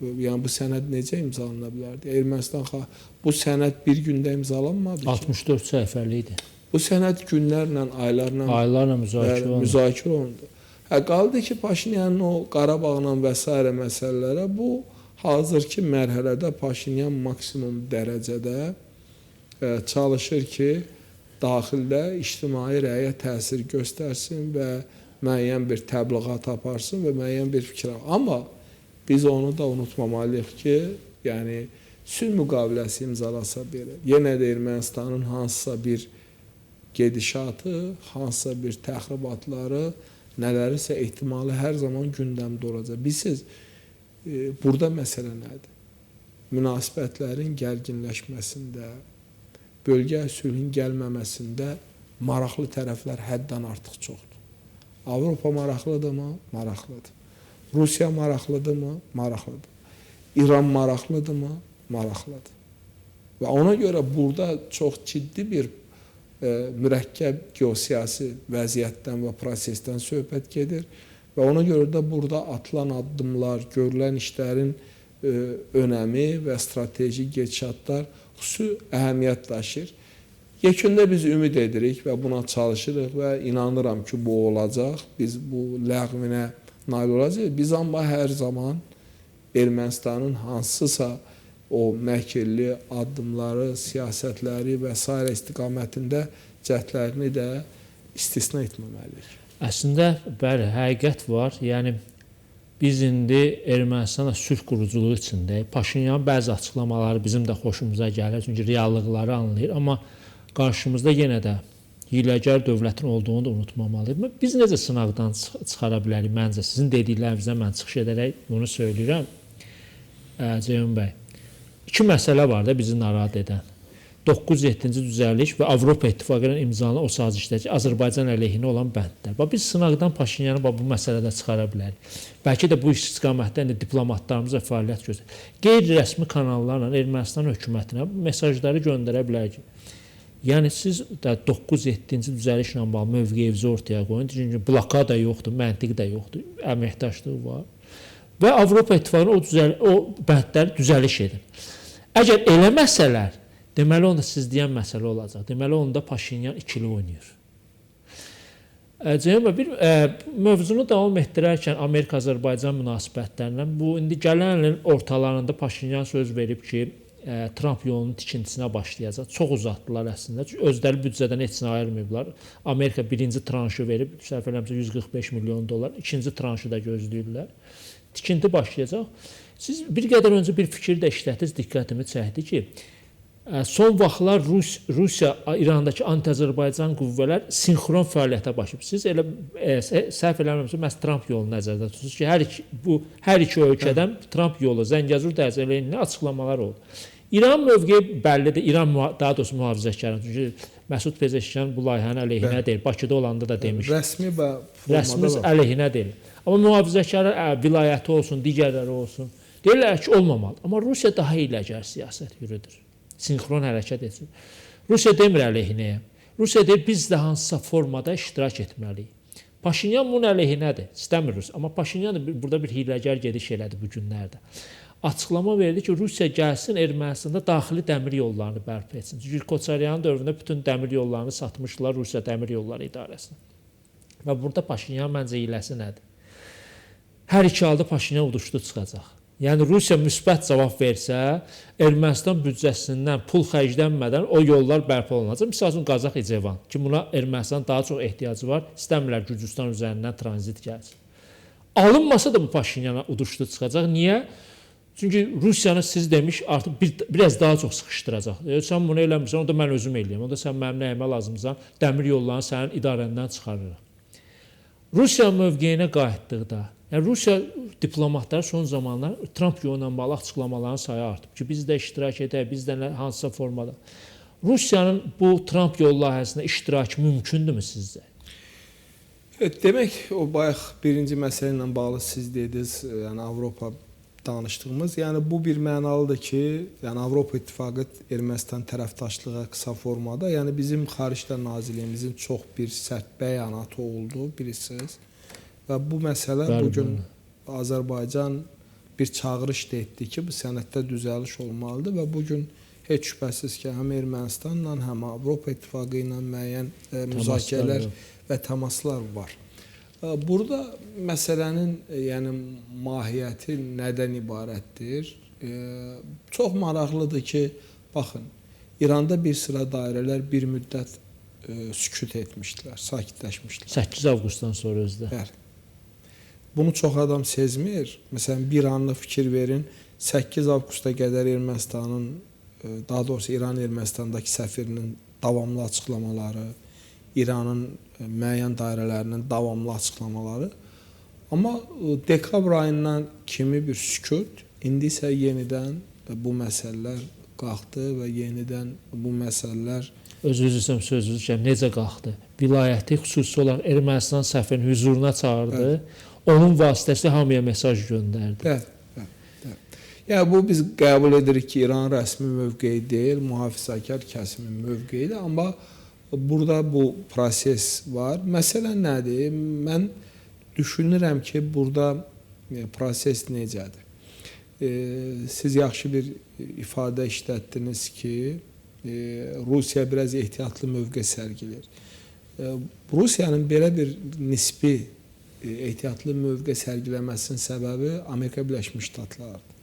yəni bu sənəd necə imzalana bilərdi? Ermənistan bu sənəd bir gündə imzalanmadı ki. 64 səhifəli idi. Bu sənəd günlərlə, aylarla müzakirə olundu. Hə, qaldı ki, Paşinyanın o Qarabağla və s. məsələlərə bu hazırki mərhələdə Paşinyan maksimum dərəcədə çalışır ki, daxildə ictimai rəyə təsir göstərsin və müəyyən bir təbliğat aparsın və müəyyən bir fikir. Amma biz onu da unutmamalıyıq ki, yəni sülh müqaviləsi imzalasa belə, yenə də Ermənistanın hansısa bir gedişatı, hansısa bir təxribatları, nələrisə ehtimalı hər zaman gündəmdə olacaq. Bilirsiniz, burada məsələ nədir? Münasibətlərin gərginləşməsində, bölgə sülhün gəlməməsində maraqlı tərəflər həddən artıq çoxdur. Avropa maraqlıdırmı? Maraqlıdır. Rusiya maraqlıdırmı? Maraqlıdır. İran maraqlıdırmı? Maraqlıdır. Və ona görə burada çox ciddi bir mürəkkəb geosiyasi vəziyyətdən və prosesdən söhbət gedir və ona görə də burada atılan addımlar, görülən işlərin önəmi və strateji gedişatlar xüsusi əhəmiyyət daşıyır. Yekunda biz ümid edirik və buna çalışırıq və inanıram ki, bu olacaq. Biz bu ləğvinə nail olacağıq. Biz amma hər zaman Ermənistanın hansısa o məkirli addımları, siyasətləri və s. istiqamətində cəhdlərini də istisna etməməliyik. Əslində, bəli, həqiqət var. Yəni, biz indi Ermənistanla sülh quruculuğu içindəyik. Paşinyanın bəzi açıqlamaları bizim də xoşumuza gəlir, çünki reallıqları anlayır. Amma qarşımızda yenə də hiyləgər dövlətin olduğunu da unutmamalıyıq. Biz necə sınaqdan çıxara bilərik? Məncə, sizin dediklərinizdən mən çıxış edərək bunu söyləyirəm. Ceyhun bəy, iki məsələ var da bizi narahat edən. 9-7-ci düzəliş və Avropa İttifaqı ilə imzalanan o sazişdəki Azərbaycan əleyhinə olan bəndlər. Bax, biz sınaqdan Paşinyanı bu məsələdə çıxara bilərik. Bəlkə də bu istiqamətdə indi diplomatlarımıza fəaliyyət göstərir. Qeyri-rəsmi kanallarla Ermənistan hökumətinə mesajları göndərə bilərik. Yəni siz də 9-7-ci düzəlişlə bağlı mövqeyinizi ortaya qoyun. Çünki blokada yoxdur, məntiq də yoxdur, əməkdaşlıq var. Və Avropa İttifaqının o bəndləri düzəliş edin. Əgər eləməsələr, deməli onda siz deyən məsələ olacaq. Deməli onda Paşinyan ikili oynayır. Ceyhun bəy, bir mövzunu davam etdirərkən Amerika-Azərbaycan münasibətlərindən bu indi gələn ilin ortalarında Paşinyan söz verib ki, Tramp yolunun tikintisinə başlayacaq. Çox uzatdılar əslində. Çünki özləri büdcədən heç nə ayırmayıblar. Amerika birinci tranşı verib, səhv eləmirəmsə 145 milyon dollar, ikinci tranşı da gözləyirlər. Tikinti başlayacaq. Siz bir qədər öncə bir fikir də işlətdiniz, diqqətimi çəkdi ki, son vaxtlar Rusiya, İrandakı anti-Azərbaycan qüvvələr sinxron fəaliyyətə başlayıb. Siz elə səhv eləmirəmsə, məhz Tramp yolunu nəzərdə tutursunuz ki, hər iki ölkədən Tramp yolu, Zəngəzur dəhlizi əleyhinə açıqlamalar oldu. İran mövqeyi bəllidir, İran daha doğrusu mühafizəkarın. Çünki Məsud Pezeşkiyan bu layihənin əleyhinə deyil, Bakıda olanda da demişdi. Rəsmi və formada rəsmi əleyhinə deyil. Amma mühafizəkarlar vilayəti olsun, digərləri olsun, deyirlər ki, olmamalı. Amma Rusiya daha hiyləgər siyasət yürüdür. Sinxron hərəkət etsin. Rusiya demir əleyhinəyəm. Rusiya deyir, biz də hansısa formada iştirak etməliyik. Paşinyan bunun əleyhinədir, istəmir Rusiya. Amma Paşinyan da burada bir hiyləgər gediş elədi bu günlərdə. Açıqlama verdi ki, Rusiya gəlsin Ermənistanda daxili dəmir yollarını bərpa etsin. Çünki Koçaryanın dövründə bütün dəmir yollarını satmışdılar Rusiya Dəmir Yolları İdarəsinə. Və burada Paşinyan məncə hiləsi nədir? Hər iki halda Paşinyan uduşdu çıxacaq. Yəni Rusiya müsbət cavab versə, Ermənistan büdcəsindən pul xərclənmədən o yollar bərpa olunacaq. Misal üçün Qazax-İcevan ki, buna Ermənistan daha çox ehtiyacı var, istəmirlər Gürcüstan üzərindən tranzit gəlsin. Alınmasa da bu Paşinyana uduşdu çıxacaq. Niyə? Çünki Rusiyanı siz demiş artıq biraz daha çox sıxışdıracaq. Sən bunu eləmirsən, onu da mən özüm eləyəm. Onda sən mənim nəyimə lazımsan, dəmir yollarını sənin idarəndən çıxarırıq. Rusiya mövqeyinə qayıtdıqda, yəni Rusiya diplomatları son zamanlar Tramp yolu ilə bağlı açıqlamaların sayı artıb ki, biz də iştirak edək, biz də hansısa formada. Rusiyanın bu Tramp yolu layihəsində iştirakı mümkündürmü sizcə? Evet, demək o bayaq birinci məsələ ilə bağlı siz dediniz, yəni Avropa danışdığımız, yəni bu bir mənalıdır ki, yəni Avropa İttifaqı Ermənistan tərəfdaşlığa qısa formada, yəni bizim Xarici Nazirliyimizin çox bir sərt bəyanatı oldu, bilirsiniz. Və bu məsələ bugün Azərbaycan bir çağırış da etdi ki, bu sənəddə düzəliş olmalıdır və bugün heç şübhəsiz ki, həm Ermənistanla, həm Avropa İttifaqı ilə müəyyən müzakirələr və təmaslar var. Burada məsələnin yəni mahiyyəti nədən ibarətdir? Çox maraqlıdır ki, baxın, İranda bir sıra dairələr bir müddət sükut etmişdilər, sakitləşmişdilər. 8 avqustdan sonra özdə. Bəli. Bunu çox adam sezmir. Məsələn, bir anlıq fikir verin, 8 avqusta qədər Ermənistanın, daha doğrusu İran Ermənistandakı səfirinin davamlı açıqlamaları, İranın müəyyən dairələrinin davamlı açıqlamaları. Amma dekabr ayından kimi bir sükut, indi isə yenidən bu məsələlər qalxdı və yenidən bu məsələlər... Özünüz istəyirəm, sözünüzü istəyirəm, necə qalxdı? Vilayəti xüsusi olaraq Ermənistan səfirini hüzuruna çağırdı. Bəli. Onun vasitəsilə hamıya mesaj göndərdi. Bəli, bəli, bəli. Yəni bu biz qəbul edirik ki, İran rəsmi mövqeyi deyil, mühafizəkar kəsimin mövqeyidir, amma burada bu proses var. Məsələ nədir? Mən düşünürəm ki, burada proses necədir? Siz yaxşı bir ifadə işlətdiniz ki, Rusiya biraz ehtiyatlı mövqe sərgiləyir. Rusiyanın belə bir nisbi ehtiyatlı mövqe sərgiləməsinin səbəbi Amerika Birləşmiş Ştatlarıdır.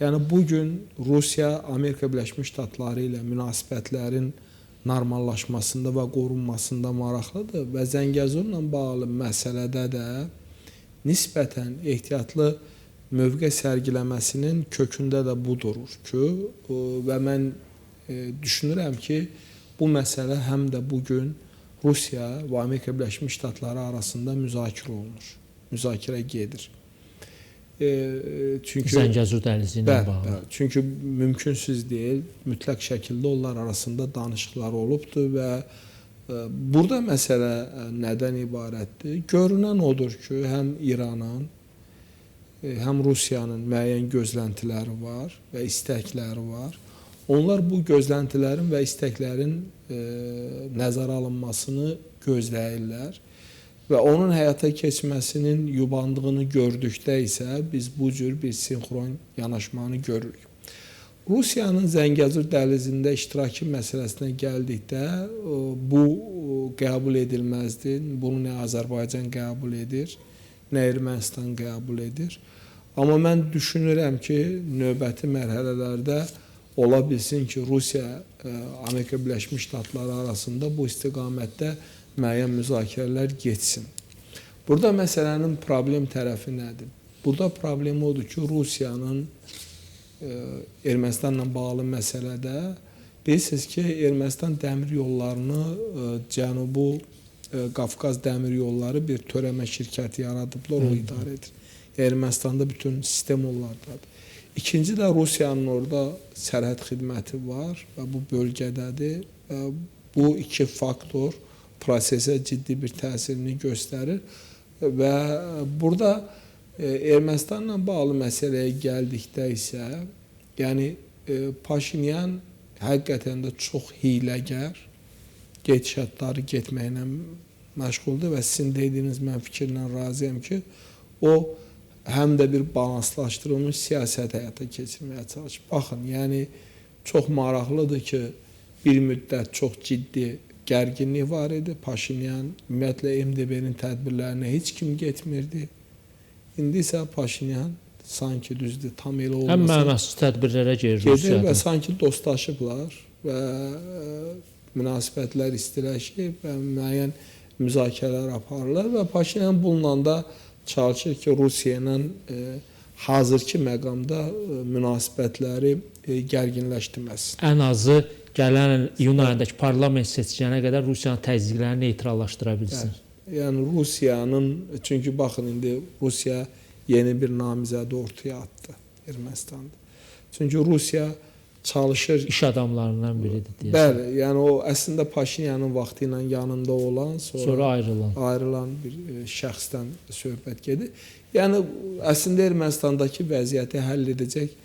Yəni bugün Rusiya Amerika Birləşmiş Ştatları ilə münasibətlərin normallaşmasında və qorunmasında maraqlıdır və Zəngəzurla bağlı məsələdə də nisbətən ehtiyatlı mövqe sərgiləməsinin kökündə də bu durur ki, və mən düşünürəm ki, bu məsələ həm də bugün Rusiya və Amerika Birləşmiş Ştatları arasında müzakirə olunur, müzakirə gedir. Çünki Zəngəzur dəhlizi ilə bağlı. Bəli, çünki mümkünsüz deyil, mütləq şəkildə onlar arasında danışıqlar olubdur və burada məsələ nədən ibarətdir? Görünən odur ki, həm İranın, həm Rusiyanın müəyyən gözləntiləri var və istəkləri var. Onlar bu gözləntilərin və istəklərin nəzərə alınmasını gözləyirlər və onun həyata keçməsinin yubandığını gördükdə isə biz bu cür bir sinxron yanaşmanı görürük. Rusiyanın Zəngəzur dəhlizində iştirakı məsələsinə gəldikdə bu qəbul edilməzdi. Bunu nə Azərbaycan qəbul edir, nə Ermənistan qəbul edir. Amma mən düşünürəm ki, növbəti mərhələlərdə ola bilsin ki, Rusiya, Amerika Birləşmiş Ştatları arasında bu istiqamətdə müəyyən müzakirələr getsin. Burada məsələnin problem tərəfi nədir? Burada problem odur ki, Rusiyanın Ermənistanla bağlı məsələdə bilirsiniz ki, Ermənistan dəmir yollarını Cənubu Qafqaz dəmir yolları bir törəmə şirkəti yaradıblar, o idarə edir. Ermənistanda bütün sistem onlardadır. İkinci də Rusiyanın orada sərhəd xidməti var və bu bölgədədir. Bu iki faktor prosesə ciddi bir təsirini göstərir və burada Ermənistanla bağlı məsələyə gəldikdə isə, yəni Paşinyan həqiqətən də çox hiyləgər, gedişatları getməklə məşğuldur və sizin dediyiniz mən fikirlə razıyam ki, o həm də bir balanslaşdırılmış siyasət həyata keçirməyə çalışır. Baxın, yəni çox maraqlıdır ki, bir müddət çox ciddi gərginlik var idi. Paşinyan, ümumiyyətlə MDB-nin tədbirlərinə heç kim getmirdi. İndi isə Paşinyan sanki düzdür, tam elə olmasa... Həm mənasız tədbirlərə gedir Rusiyada. Və sanki dostlaşıblar və münasibətlər istiləşib və müəyyən müzakirələr aparırlar və Paşinyan bununla da çalışır ki, Rusiya ilə hazırki məqamda münasibətləri gərginləşdirməsin. Ən azı gələn iyun ayındakı parlament seçkilərinə qədər Rusiyanın təzyiqlərini neytrallaşdıra bilsin. Yəni Rusiyanın, çünki baxın indi Rusiya yeni bir namizədi ortaya atdı Ermənistanda. Çünki Rusiya çalışır... İş adamlarından biridir deyəsən. Bəli, yəni o əslində Paşinyanın vaxtı ilə yanında olan, sonra ayrılan bir şəxsdən söhbət gedir. Yəni əslində Ermənistandakı vəziyyəti həll edəcək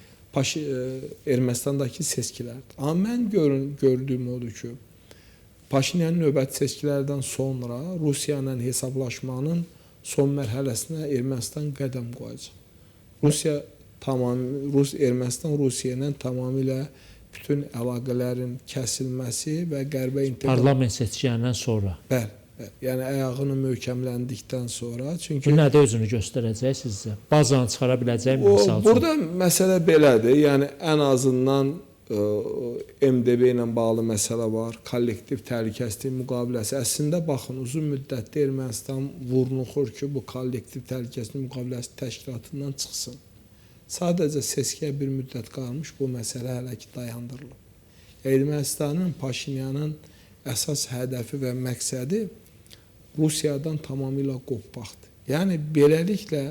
Ermənistandakı seçkilərdir. Amma mən gördüyüm odur ki, Paşinyanın növbəti seçkilərdən sonra Rusiya ilə hesablaşmanın son mərhələsinə Ermənistan qədəm qoyacaq. Ermənistan Rusiya ilə tamamilə bütün əlaqələrin kəsilməsi və qərbə inteqrasiya... Parlament seçkilərindən sonra. Bəli, bəli. Yəni ayağını möhkəmləndikdən sonra. Çünki bu nədə özünü göstərəcək sizcə? Bazanı çıxara biləcəkmi misal üçün? Burada məsələ belədir. Yəni ən azından MDB ilə bağlı məsələ var, kollektiv təhlükəsizlik müqaviləsi. Əslində, baxın, uzun müddətdə Ermənistan vurnuxur ki, bu kollektiv təhlükəsizlik müqaviləsi təşkilatından çıxsın. Sadəcə seçkiyə bir müddət qalmış, bu məsələ hələ ki dayandırılıb. Ermənistanın, Paşinyanın əsas hədəfi və məqsədi Rusiyadan tamamilə qopmaqdır. Yəni, beləliklə,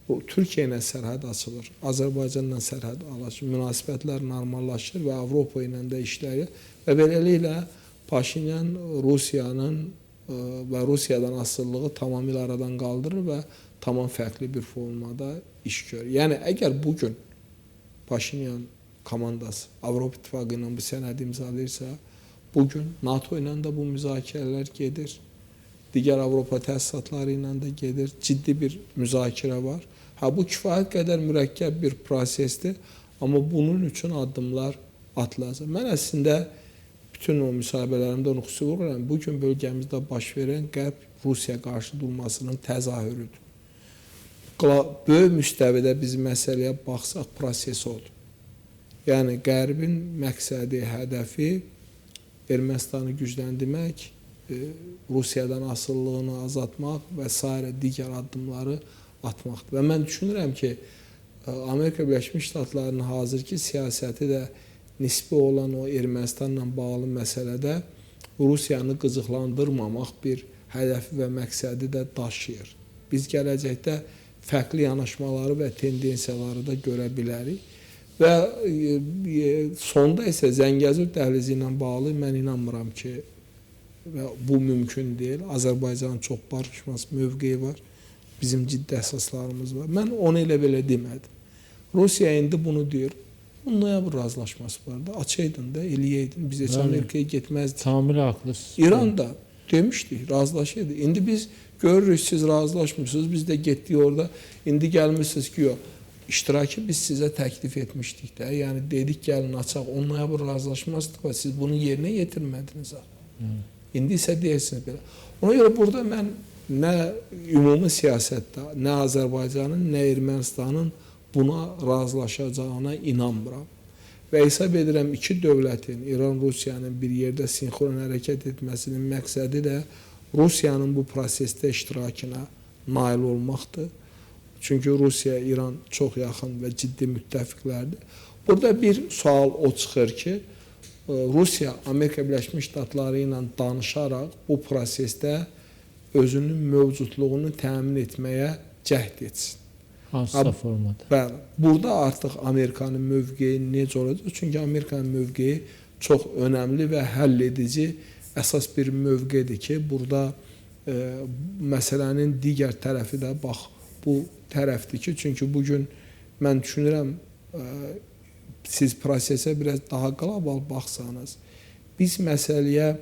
Türkiyə ilə sərhəd açılır, Azərbaycanla sərhəd açılır, münasibətlər normallaşır və Avropa ilə də işləri və beləliklə Paşinyan Rusiyanın və Rusiyadan asılılığı tamamilə aradan qaldırır və tamam fərqli bir formada iş görür. Yəni, əgər bugün Paşinyan komandası Avropa İttifaqı ilə bu sənədi imzalayırsa, bugün NATO ilə də bu müzakirələr gedir, digər Avropa təsisatları ilə də gedir, ciddi bir müzakirə var. Hə, bu kifayət qədər mürəkkəb bir prosesdir, amma bunun üçün addımlar atılacaq. Mən əslində bütün o müsahibələrimdə onu xüsusi vururam. Bugün bölgəmizdə baş verən Qərb Rusiya qarşı durmasının təzahürüdür. Böyük müstəvidə biz məsələyə baxsaq, proses odur. Yəni, Qərbin məqsədi, hədəfi Ermənistanı gücləndirmək, Rusiyadan asılılığını azaltmaq və sairə digər addımları atmaqdır. Və mən düşünürəm ki, Amerika Birləşmiş Ştatlarının hazırki siyasəti də nisbi olan o Ermənistanla bağlı məsələdə Rusiyanı qıcıqlandırmamaq bir hədəfi və məqsədi də daşıyır. Biz gələcəkdə fərqli yanaşmaları və tendensiyaları da görə bilərik. Və sonda isə Zəngəzur dəhlizi ilə bağlı mən inanmıram ki, bu mümkün deyil. Azərbaycanın çox barışmaz mövqeyi var. Bizim ciddi əsaslarımız var. Mən onu elə belə demədim. Rusiya indi bunu deyir. Bunun noyabr razılaşması var da. Açaydın da, eləyirdin. Biz heç Amerikaya getməzdik. Tamamilə haqlısınız. İran da demişdik, razılaşırdı. İndi biz görürük, siz razılaşmıyorsunuz. Biz də getdik orada. İndi gəlmişsiniz ki, yox. İştirakı biz sizə təklif etmişdik də. Yəni dedik, gəlin açaq. 10 noyabr razılaşmasıdır və siz bunu yerinə yetirmədiniz. İndi isə deyirsiniz belə. Ona görə burada mən nə ümumi siyasətdə, nə Azərbaycanın, nə Ermənistanın buna razılaşacağına inanmıram. Və hesab edirəm iki dövlətin, İran, Rusiyanın bir yerdə sinxron hərəkət etməsinin məqsədi də Rusiyanın bu prosesdə iştirakına nail olmaqdır. Çünki Rusiya, İran çox yaxın və ciddi müttəfiqlərdir. Burada bir sual o çıxır ki, Rusiya Amerika Birləşmiş Ştatları ilə danışaraq bu prosesdə özünün mövcudluğunu təmin etməyə cəhd etsin. Hansısa formada. Bəli. Burada artıq Amerikanın mövqeyi necə olacaq? Çünki Amerikanın mövqeyi çox önəmli və həll edici əsas bir mövqedir ki, burada məsələnin digər tərəfi də bax bu tərəfdir ki, çünki bugün mən düşünürəm siz prosesə biraz daha qlobal baxsanız, biz məsələyə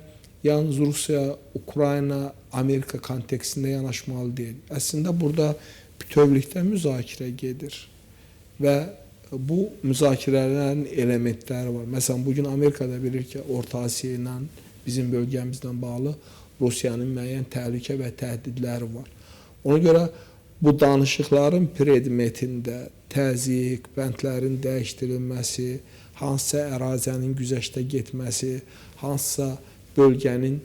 yalnız Rusiya, Ukrayna, Amerika kontekstində yanaşmalı deyil. Əslində burada bütövlükdə müzakirə gedir və bu müzakirələrin elementləri var. Məsələn, bugün Amerikada bilir ki, Orta Asiya ilə bizim bölgəmizlə bağlı Rusiyanın müəyyən təhlükə və təhdidləri var. Ona görə bu danışıqların predmetində təzyiq, bəndlərin dəyişdirilməsi, hansısa ərazinin güzəştə getməsi, hansısa bölgənin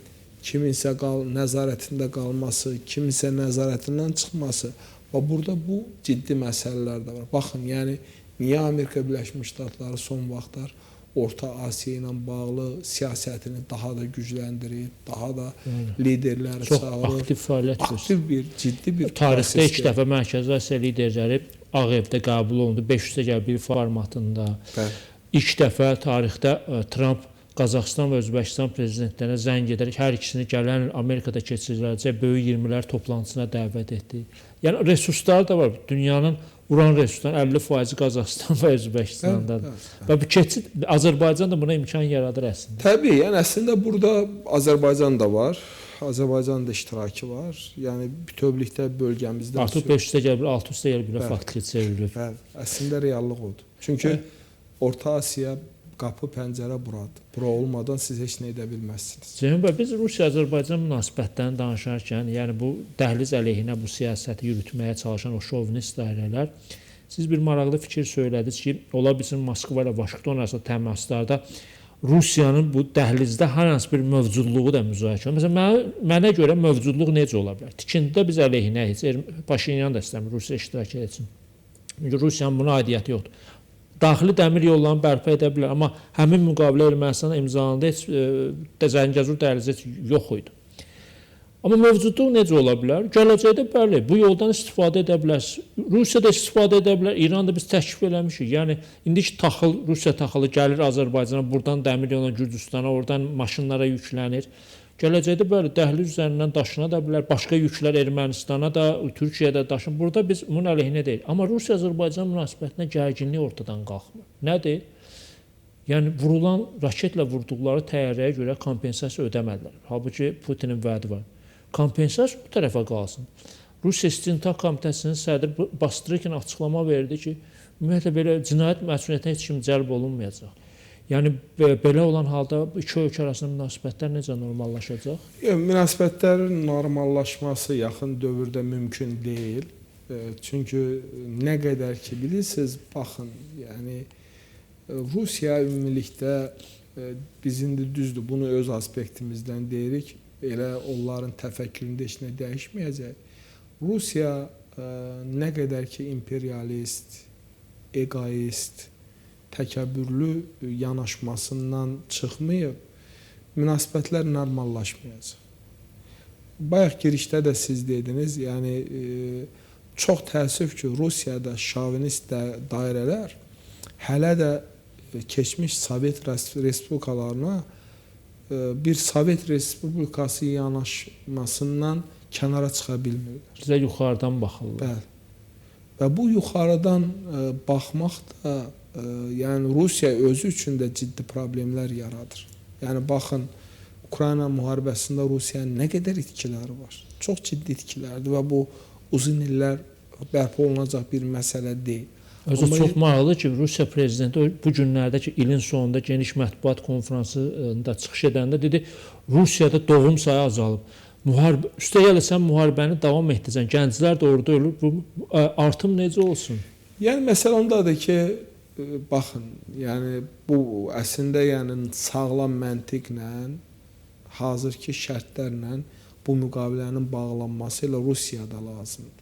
kiminsə nəzarətində qalması, kiminsə nəzarətindən çıxması və burada bu ciddi məsələlər də var. Baxın, yəni niyə Amerika Birləşmiş Ştatları son vaxtlar Orta Asiya ilə bağlı siyasətini daha da gücləndirir, daha da liderləri çox çağırır. Çox aktiv fəaliyyət göstərir. Aktiv bir, ciddi bir tarixdə ilk dəfə Mərkəzi Asiya liderləri Ağ Evdə qəbul olundu, 500-ə bir formatında. Bəli. İlk dəfə tarixdə Tramp Qazaxıstan və Özbəkistan prezidentlərinə zəng edərək hər ikisini gələn il Amerikada keçiriləcək böyük 20-lər toplantısına dəvət etdi. Yəni resurslar da var. Dünyanın uran resurslarının 50% Qazaxıstan və Özbəkistandadır. Və bu keçid Azərbaycan da buna imkan yaradır əslində. Təbii, yəni əslində burada Azərbaycan da var. Azərbaycanın da iştirakı var. Yəni bütövlükdə bölgəmizdə artıq 500-ə gəl bir, 600-ə gəl bir faktiki çevrilib. Bəli, əslində reallıq odur. Çünki Orta Asiya qapı, pəncərə buradır. Bura olmadan siz heç nə edə bilməzsiniz. Ceyhun bəy, biz Rusiya-Azərbaycan münasibətlərini danışarkən, yəni bu dəhliz əleyhinə bu siyasəti yürütməyə çalışan o şovinist dairələr, siz bir maraqlı fikir söylədiniz ki, ola bilsin Moskva ilə Vaşinqton arasında təmaslarda Rusiyanın bu dəhlizdə hər hansı bir mövcudluğu da müzakirə olunur. Məsələn, mənə görə mövcudluq necə ola bilər? Tikintidə biz əleyhinə heç Paşinyan da istəmir Rusiya iştirak etsin. Çünki Rusiyanın buna aidiyyəti yoxdur. Daxili dəmir yollarını bərpa edə bilər, amma həmin müqavilə Ermənistana imzalananda heç Zəngəzur dəhlizi heç yox idi. Amma mövcudluq necə ola bilər? Gələcəkdə bəli, bu yoldan istifadə edə bilərsiniz. Rusiya da istifadə edə bilər, İran da biz təklif eləmişik. Yəni indiki taxıl, Rusiya taxılı gəlir Azərbaycana, buradan dəmir yolla Gürcüstana, oradan maşınlara yüklənir. Gələcəkdə bəli, dəhliz üzərindən daşına da bilər, başqa yüklər Ermənistana da, Türkiyəyə də daşın. Burada biz bunun əleyhinə deyil. Amma Rusiya-Azərbaycan münasibətində gərginlik ortadan qalxmır. Nədir? Yəni vurulan, raketlə vurduqları təyyarəyə görə kompensasiya ödəmədilər. Halbuki Putinin vədi var. Kompensasiya bu tərəfə qalsın. Rusiya İstintaq Komitəsinin sədri Bastrykin açıqlama verdi ki, ümumiyyətlə belə cinayət məsuliyyətinə heç kim cəlb olunmayacaq. Yəni belə olan halda iki ölkə arasında münasibətlər necə normallaşacaq? Münasibətlərin normallaşması yaxın dövrdə mümkün deyil. Çünki nə qədər ki bilirsiniz, baxın, yəni Rusiya ümumilikdə biz indi düzdür, bunu öz aspektimizdən deyirik, elə onların təfəkküründə heç nə dəyişməyəcək. Rusiya nə qədər ki imperialist, egoist, təkəbbürlü yanaşmasından çıxmayıb, münasibətlər normallaşmayacaq. Bayaq girişdə də siz dediniz, yəni çox təəssüf ki, Rusiyada şovinist dairələr hələ də keçmiş Sovet respublikalarına bir Sovet respublikası yanaşmasından kənara çıxa bilmirlər. Bizə yuxarıdan baxırlar. Bəli. Və bu yuxarıdan baxmaq da, yəni Rusiya özü üçün də ciddi problemlər yaradır. Yəni baxın, Ukrayna müharibəsində Rusiyanın nə qədər itkiləri var. Çox ciddi itkilərdir və bu uzun illər bərpa olunacaq bir məsələ deyil. Özü çox maraqlıdır ki, Rusiya prezidenti bu günlərdə ki, ilin sonunda geniş mətbuat konfransında çıxış edəndə dedi, Rusiyada doğum sayı azalıb. Müharibə, üstəgəl sən müharibəni davam etdirəcəksən, gənclər də orada ölür, bu artım necə olsun? Yəni məsələ ondadır ki, baxın, yəni bu əslində yəni sağlam məntiqlə, hazırki şərtlərlə bu müqavilənin bağlanması ilə Rusiyada lazımdır.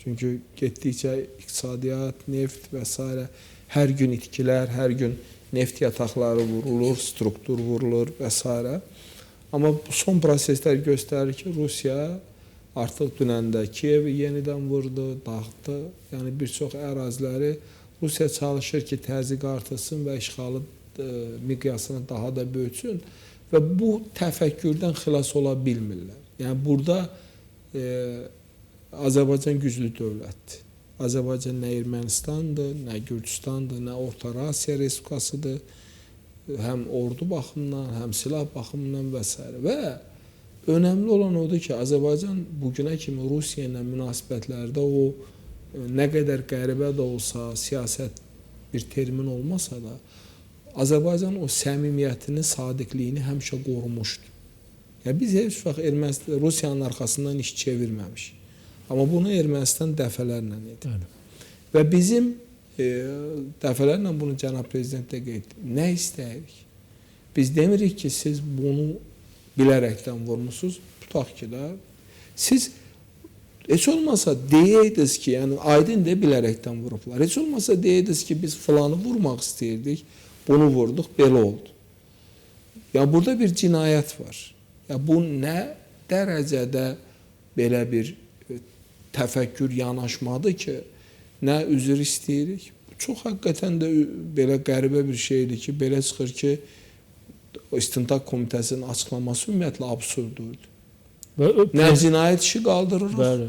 Çünki getdikcə iqtisadiyyat, neft və s. hər gün itkilər, hər gün neft yataqları vurulur, struktur vurulur və s. Amma son proseslər göstərir ki, Rusiya artıq dünən də Kiyevi yenidən vurdu, dağıtdı. Yəni bir çox əraziləri Rusiya çalışır ki, təzyiq artırsın və işğalı miqyasını daha da böyütsün və bu təfəkkürdən xilas ola bilmirlər. Yəni burada Azərbaycan güclü dövlətdir. Azərbaycan nə Ermənistandır, nə Gürcüstandır, nə Orta Asiya Respublikasıdır. Həm ordu baxımından, həm silah baxımından və s. Və önəmli olan odur ki, Azərbaycan bugünə kimi Rusiya ilə münasibətlərdə o nə qədər qəribə də olsa, siyasət bir termin olmasa da, Azərbaycan o səmimiyyətini, sadiqliyini həmişə qorumuşdu. Yəni biz heç vaxt Rusiyanın arxasından iş çevirməmişik. Amma bunu Ermənistan dəfələrlə edib. Bəli. Və bizim dəfələrlə bunu cənab prezident də qeyd etdi. Nə istəyirik? Biz demirik ki, siz bunu bilərəkdən vurmusunuz. Tutaq ki də, siz heç olmasa deyirdiniz ki, yəni aydın da bilərəkdən vurublar. Heç olmasa deyirdiniz ki, biz filanı vurmaq istəyirdik, bunu vurduq, belə oldu. Ya burada bir cinayət var. Ya bu nə dərəcədə belə bir təfəkkür yanaşmadı ki, nə üzr istəyirik. Çox həqiqətən də belə qəribə bir şeydir ki, belə çıxır ki, İstintaq Komitəsinin açıqlaması ümumiyyətlə absurd idi. Nə cinayət işi qaldırırıq, bəli,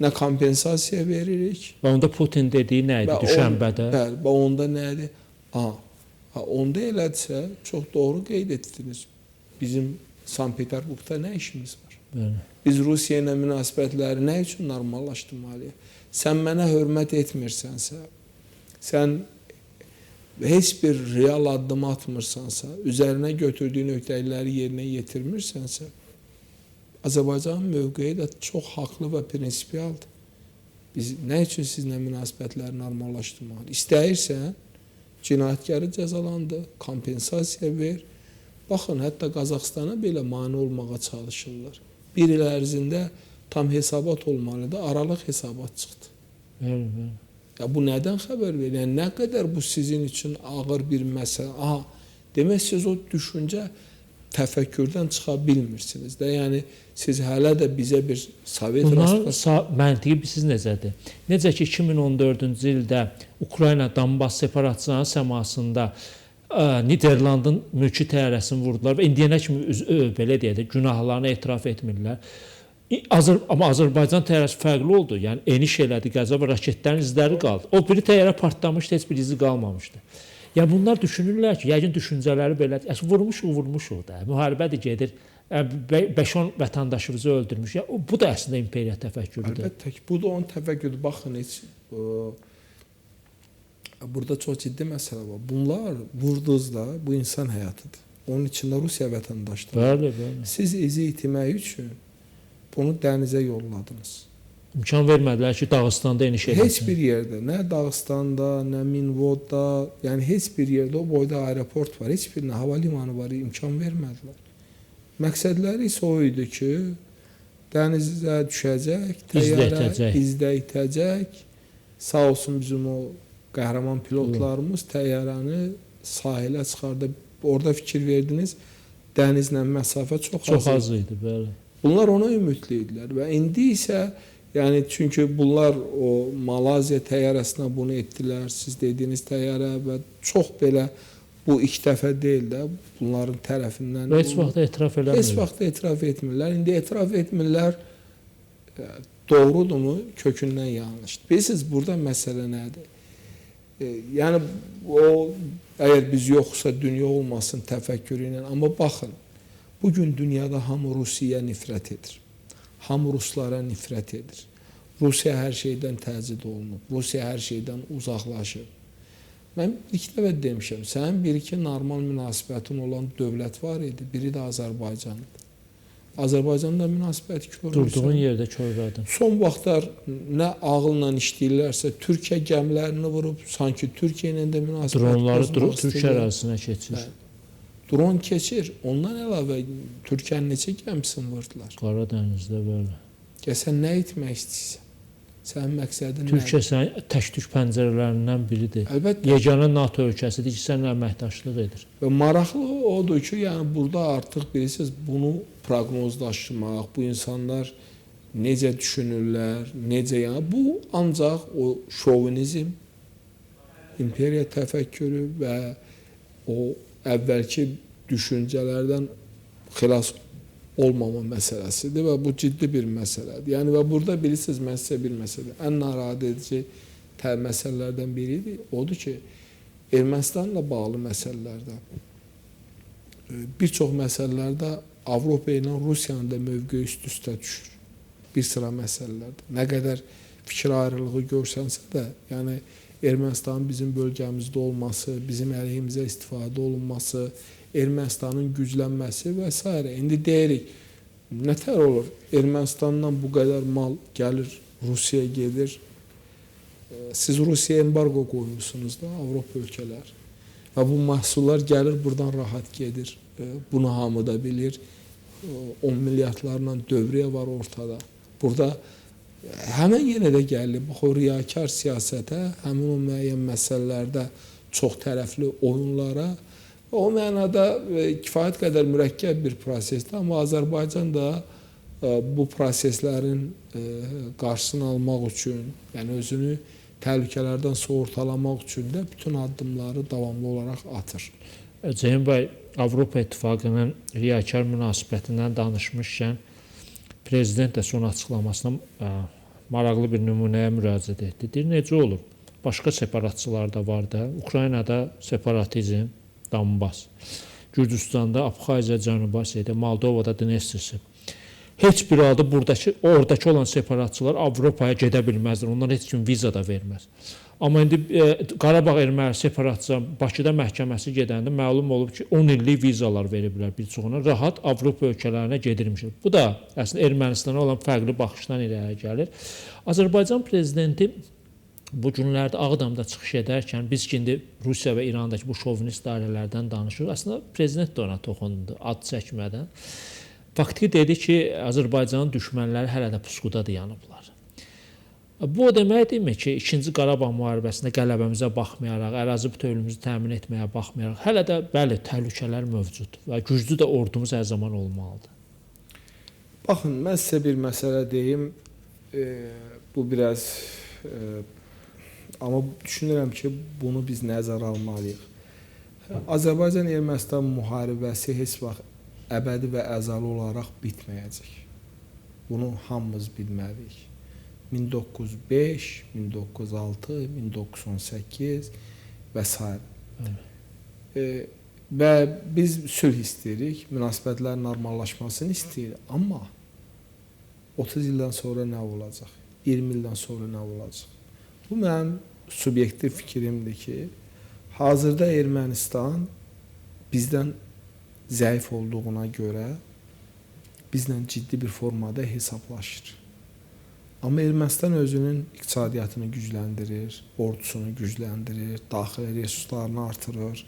nə kompensasiya veririk. Və onda Putin dediyi nə idi düşənbədə? Bəli, və onda nə idi? Onda elədirsə, çox doğru qeyd etdiniz. Bizim Sankt-Peterburqda nə işimiz var? Bəli. Biz Rusiya ilə münasibətləri nə üçün normallaşdırmalıyıq? Sən mənə hörmət etmirsənsə, sən heç bir real addım atmırsansa, üzərinə götürdüyün öhdəlikləri yerinə yetirmirsənsə, Azərbaycanın mövqeyi də çox haqlı və prinsipialdır. Biz nə üçün sizinlə münasibətləri normallaşdırmalıyıq? İstəyirsən, cinayətkarı cəzalandı, kompensasiya ver. Baxın, hətta Qazaxstana belə mane olmağa çalışırlar. Bir il ərzində tam hesabat olmalıdır, aralıq hesabat çıxdı. Bəli, bəli. Ya bu nədən xəbər verir? Yəni, nə qədər bu sizin üçün ağır bir məsələ? Aha, demək siz o düşüncə təfəkkürdən çıxa bilmirsiniz də. Yəni, siz hələ də bizə bir Sovet Bunların məntiqi siz necədir? Necə ki, 2014-cü ildə Ukrayna Donbas separatçıların səmasında Niderlandın mülki təyyarəsini vurdular və indiyənə kimi belə deyək də, günahlarını etiraf etmirlər. Amma Azərbaycan təyyarəsi fərqli oldu. Yəni eniş elədi qəza və raketlərin izləri qaldı. O biri təyyarə partlamışdı, heç bir izi qalmamışdı. Yəni bunlar düşünürlər ki, yəqin düşüncələri belədir. Əslində vurmuşuq, vurmuşuq da. Müharibə də gedir. 5-10 vətəndaşımızı öldürmüş. Yəni, bu da əslində imperiya təfəkkürüdür. Əlbəttə ki, bu da onun təfəkkürüdür. Baxın, heç burada çox ciddi məsələ var. Bunlar vurduğunuzda bu insan həyatıdır. Onun içində Rusiya vətəndaşları. Bəli, bəli. Siz izi itmək üçün bunu dənizə yolladınız. İmkan vermədilər ki, Dağıstanda eniş eləsin. Heç bir yerdə, nə Dağıstanda, nə Minvodda, yəni heç bir yerdə o boyda aeroport var, heç bir hava limanı var, imkan vermədilər. Məqsədləri isə o idi ki, dənizə düşəcək, təyyarə izdə itəcək. Sağ olsun bizim o qəhrəman pilotlarımız təyyarəni sahilə çıxardı. Orada fikir verdiniz, dənizlə məsafə çox az idi. Çox az idi, bəli. Bunlar ona ümidli idilər və indi isə, yəni çünki bunlar o Malaziya təyyarəsinə bunu etdilər, siz dediyiniz təyyarə və çox belə bu ilk dəfə deyil də bunların tərəfindən. Və heç vaxt etiraf eləmirlər. Heç vaxt etiraf etmirlər. İndi etiraf etmirlər, doğrudurmu? Kökündən yanlışdır. Bilirsiniz, burada məsələ nədir? Yəni o, əgər biz yoxsa dünya olmasın təfəkkürü ilə, amma baxın, bugün dünyada hamı Rusiyaya nifrət edir. Hamı ruslara nifrət edir. Rusiya hər şeydən təcrid olunub. Rusiya hər şeydən uzaqlaşıb. Mən ilk dəfə demişəm, sənin bir-iki normal münasibətin olan dövlət var idi, biri də Azərbaycandır. Azərbaycanda münasibət görmürsən. Durduğun yerdə körlədin. Son vaxtlar nə ağılla işləyirlərsə, Türkiyə gəmilərini vurub, sanki Türkiyə ilə də münasibət dronları Türkiyə ərazisinə keçir. Bəli. Dron keçir. Ondan əlavə Türkiyənin neçə gəmisini vurdular? Qara dənizdə belə. Ya sən nə etmək istəyirsən? Sənin məqsədin nədir? Türkiyə sənin tək-tük pəncərələrindən biridir. Əlbəttə. Yeganə NATO ölkəsidir ki, səninlə əməkdaşlıq edir. Və maraqlı odur ki, yəni burada artıq bilirsiniz, bunu proqnozlaşdırmaq, bu insanlar necə düşünürlər, necə, yəni bu ancaq o şovinizm, imperiya təfəkkürü və o əvvəlki düşüncələrdən xilas olmama məsələsidir və bu ciddi bir məsələdir. Yəni və burada bilirsiniz, mən sizə bir məsələ, ən narahat edici məsələlərdən biridir, odur ki, Ermənistanla bağlı məsələlərdə Bir çox məsələlərdə Avropa ilə Rusiyanın da mövqeyi üst-üstə düşür. Bir sıra məsələlərdə. Nə qədər fikir ayrılığı görsənsə də, yəni Ermənistanın bizim bölgəmizdə olması, bizim əleyhimizə istifadə olunması, Ermənistanın güclənməsi və s. İndi deyirik, nətər olur? Ermənistandan bu qədər mal gəlir, Rusiyaya gedir. Siz Rusiyaya embargo qoymuşsunuz da, Avropa ölkələri. Və bu məhsullar gəlir, buradan rahat gedir. Bunu hamı da bilir. 10 milyardlarla dövriyyə var ortada. Burada həmən yenə də gəlir. Bax, o riyakar siyasətə, həmin o müəyyən məsələlərdə çox tərəfli oyunlara, o mənada kifayət qədər mürəkkəb bir prosesdir. Amma Azərbaycan da bu proseslərin qarşısını almaq üçün, yəni özünü təhlükələrdən sığortalamaq üçün də bütün addımları davamlı olaraq atır. Ceyhun bəy, Avropa İttifaqının riyakar münasibətindən danışmışkən, Prezident də son açıqlamasına maraqlı bir nümunəyə müraciət etdi. Deyir, necə olur? Başqa separatçılar da var da. Ukraynada separatizm, Donbas. Gürcüstanda Abxaziya, Cənubi Osetiya, Moldovada Dnestrisi. Heç bir halda buradakı, oradakı olan separatçılar Avropaya gedə bilməzlər. Onlar heç kim viza da verməz. Amma indi Qarabağ erməni separatçı Bakıda məhkəməsi gedəndə məlum olub ki, 10 illik vizalar veriblər bir çoxuna. Rahat Avropa ölkələrinə gedirmişlər. Bu da əslində Ermənistana olan fərqli baxışdan irəli gəlir. Azərbaycan prezidenti bu günlərdə Ağdamda çıxış edərkən biz ki, indi Rusiya və İrandakı bu şovinist dairələrdən danışırıq. Əslində prezident də ona toxundu ad çəkmədən. Faktiki dedi ki, Azərbaycanın düşmənləri hələ də pusquda dayanıblar. Bu o demək deyilmi ki, 2-ci Qarabağ müharibəsində qələbəmizə baxmayaraq, ərazi bütövlüyümüzü təmin etməyə baxmayaraq, hələ də bəli, təhlükələr mövcuddur və güclü də ordumuz hər zaman olmalıdır. Baxın, mən sizə bir məsələ deyim, bu biraz, amma düşünürəm ki, bunu biz nəzərə almalıyıq. Azərbaycan-Ermənistan müharibəsi heç vaxt əbədi və əzəli olaraq bitməyəcək. Bunu hamımız bilməliyik. 1905, 1906, 1918 və s. Və biz sülh istəyirik, münasibətlərin normallaşmasını istəyirik. Amma 30 ildən sonra nə olacaq? 20 ildən sonra nə olacaq? Bu mənim subyektiv fikrimdir ki, hazırda Ermənistan bizdən zəif olduğuna görə bizlə ciddi bir formada hesablaşır. Amma Ermənistan özünün iqtisadiyyatını gücləndirir, ordusunu gücləndirir, daxili resurslarını artırır,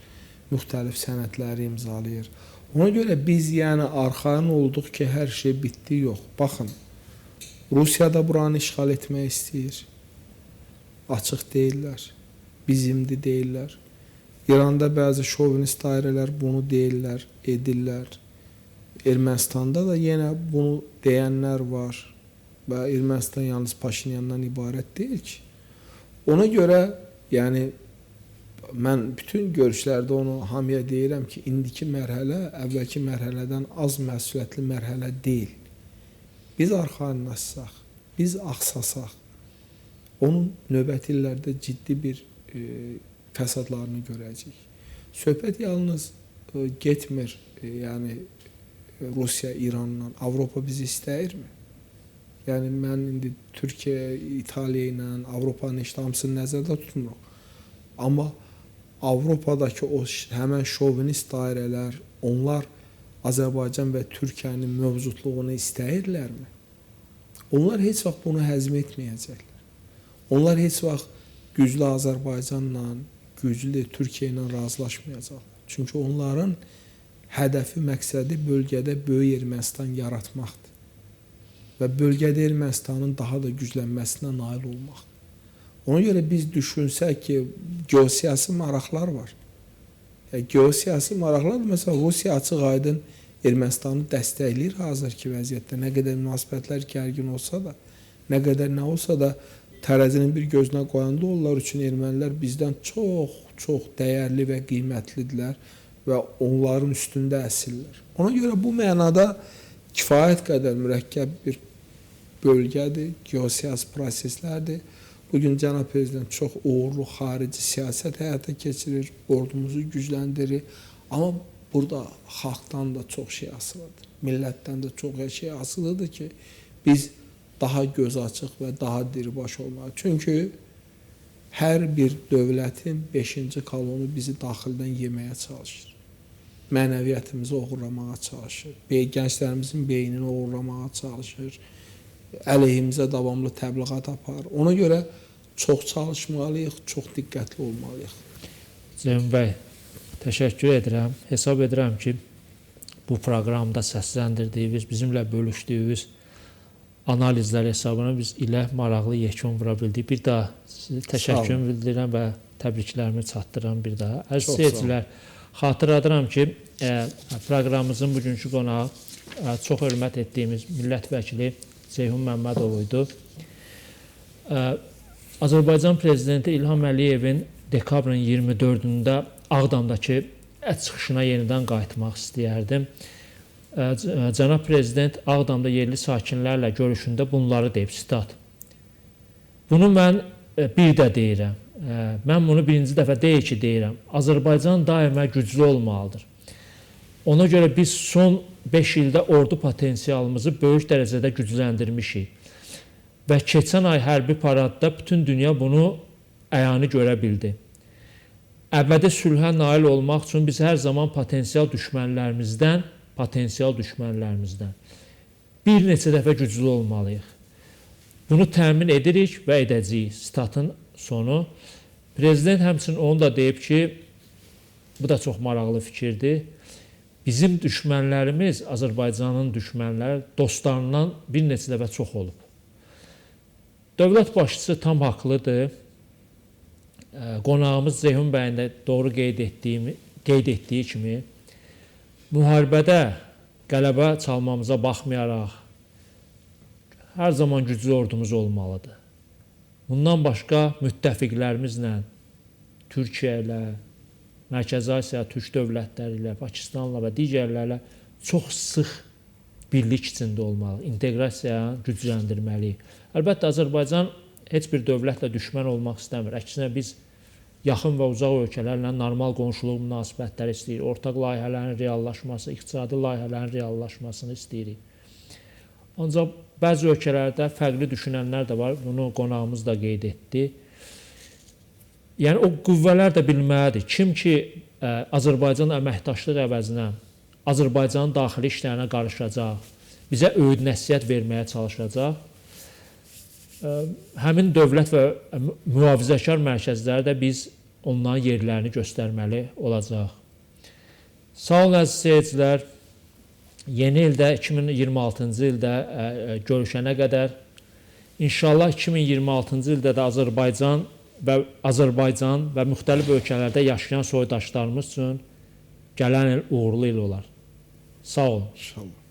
müxtəlif sənədləri imzalayır. Ona görə biz yəni arxayın olduq ki, hər şey bitdi, yox. Baxın, Rusiya da buranı işğal etmək istəyir. Açıq deyirlər, bizimdir deyirlər. İranda bəzi şovinist dairələr bunu deyirlər, edirlər. Ermənistanda da yenə bunu deyənlər var. Və Ermənistan yalnız Paşinyandan ibarət deyil ki. Ona görə, yəni, mən bütün görüşlərdə onu hamıya deyirəm ki, indiki mərhələ əvvəlki mərhələdən az məsuliyyətli mərhələ deyil. Biz arxayınlaşsaq, biz axsasaq, onun növbəti illərdə ciddi bir fəsadlarını görəcəyik. Söhbət yalnız getmir, yəni Rusiya, İranla, Avropa bizi istəyirmi? Yəni mən indi Türkiyə, İtaliya ilə, Avropanın heç hamısını nəzərdə tutmuruq. Amma Avropadakı o həmən şovinist dairələr, onlar Azərbaycan və Türkiyənin mövcudluğunu istəyirlərmi? Onlar heç vaxt bunu həzm etməyəcəklər. Onlar heç vaxt güclü Azərbaycanla, güclü Türkiyə ilə razılaşmayacaqlar. Çünki onların hədəfi, məqsədi bölgədə böyük Ermənistan yaratmaqdır. Və bölgədə Ermənistanın daha da güclənməsinə nail olmaqdır. Ona görə biz düşünsək ki, geosiyasi maraqlar var. Yəni, geosiyasi maraqlar, məsələn, Rusiya açıq-aydın Ermənistanı dəstəkləyir hazırki vəziyyətdə. Nə qədər münasibətlər gərgin olsa da, nə qədər nə olsa da, tərəzinin bir gözünə qoyanda onlar üçün ermənilər bizdən çox, çox dəyərli və qiymətlidirlər və onların üstündə əsirlər. Ona görə bu mənada kifayət qədər mürəkkəb bir bölgədir, geosiyasi proseslərdir. Bugün cənab prezident çox uğurlu xarici siyasət həyata keçirir, ordumuzu gücləndirir. Amma Burada xalqdan da çox şey asılıdır. Millətdən də çox şey asılıdır ki, biz daha göz açıq və daha diribaş olmalıyıq. Çünki hər bir dövlətin 5-ci kolonu bizi daxildən yeməyə çalışır. Mənəviyyətimizi oğurlamağa çalışır. Gənclərimizin beynini oğurlamağa çalışır. Əleyhimizə davamlı təbliğat aparır. Ona görə çox çalışmalıyıq, çox diqqətli olmalıyıq. Ceyhun bəy, təşəkkür edirəm. Hesab edirəm ki, bu proqramda səsləndirdiyiniz, bizimlə bölüşdüyünüz analizlər hesabına biz ilə maraqlı yekun vura bildik. Bir daha sizə təşəkkürümü bildirirəm və təbriklərimi çatdırıram bir daha. Əziz seyircilər, xatırladıram ki, proqramımızın bugünkü qonağı çox hörmət etdiyimiz millət vəkili Ceyhun Məmmədov idi. Azərbaycan Prezidenti İlham Əliyevin dekabrın 24-də Ağdamdakı çıxışına yenidən qayıtmaq istəyərdim. Cənab Prezident Ağdamda yerli sakinlərlə görüşündə bunları deyib, sitat. Bunu mən bir də deyirəm. Mən bunu birinci dəfə deyil ki, deyirəm. Azərbaycan daima güclü olmalıdır. Ona görə biz son 5 ildə ordu potensialımızı böyük dərəcədə gücləndirmişik. Və keçən ay hərbi paradda bütün dünya bunu əyani görə bildi. Əbədi sülhə nail olmaq üçün biz hər zaman potensial düşmənlərimizdən bir neçə dəfə güclü olmalıyıq. Bunu təmin edirik və edəcəyik. Sitatın sonu. Prezident həmçinin onu da deyib ki, bu da çox maraqlı fikirdir. Bizim düşmənlərimiz, Azərbaycanın düşmənləri dostlarından bir neçə dəfə çox olub. Dövlət başçısı tam haqlıdır. Qonağımız Ceyhun bəyin də doğru qeyd etdiyi kimi, müharibədə qələbə çalmamıza baxmayaraq, hər zaman güclü ordumuz olmalıdır. Bundan başqa müttəfiqlərimizlə, Türkiyə ilə, Mərkəzi Asiya, Türk dövlətləri ilə, Pakistanla və digərlərlə çox sıx birlik içində olmalı, inteqrasiyanı gücləndirməliyik. Əlbəttə, Azərbaycan heç bir dövlətlə düşmən olmaq istəmir. Əksinə, biz yaxın və uzaq ölkələrlə normal qonşuluq münasibətləri istəyirik. Ortaq layihələrin reallaşması, iqtisadi layihələrin reallaşmasını istəyirik. Ancaq bəzi ölkələrdə fərqli düşünənlər də var. Bunu qonağımız da qeyd etdi. Yəni, o qüvvələr də bilməlidir. Kim ki, Azərbaycan əməkdaşlıq əvəzinə Azərbaycanın daxili işlərinə qarışacaq, bizə öyüd nəsihət verməyə çalışacaq, həmin dövlət və mühafizəkar mərkəzləri də biz onların yerlərini göstərməli olacaq. Sağ olun, əziz seyircilər. Yeni ildə, 2026-cı ildə görüşənə qədər, inşallah 2026-cı ildə də Azərbaycan və müxtəlif ölkələrdə yaşayan soydaşlarımız üçün gələn il uğurlu il olar. Sağ olun. İnşallah.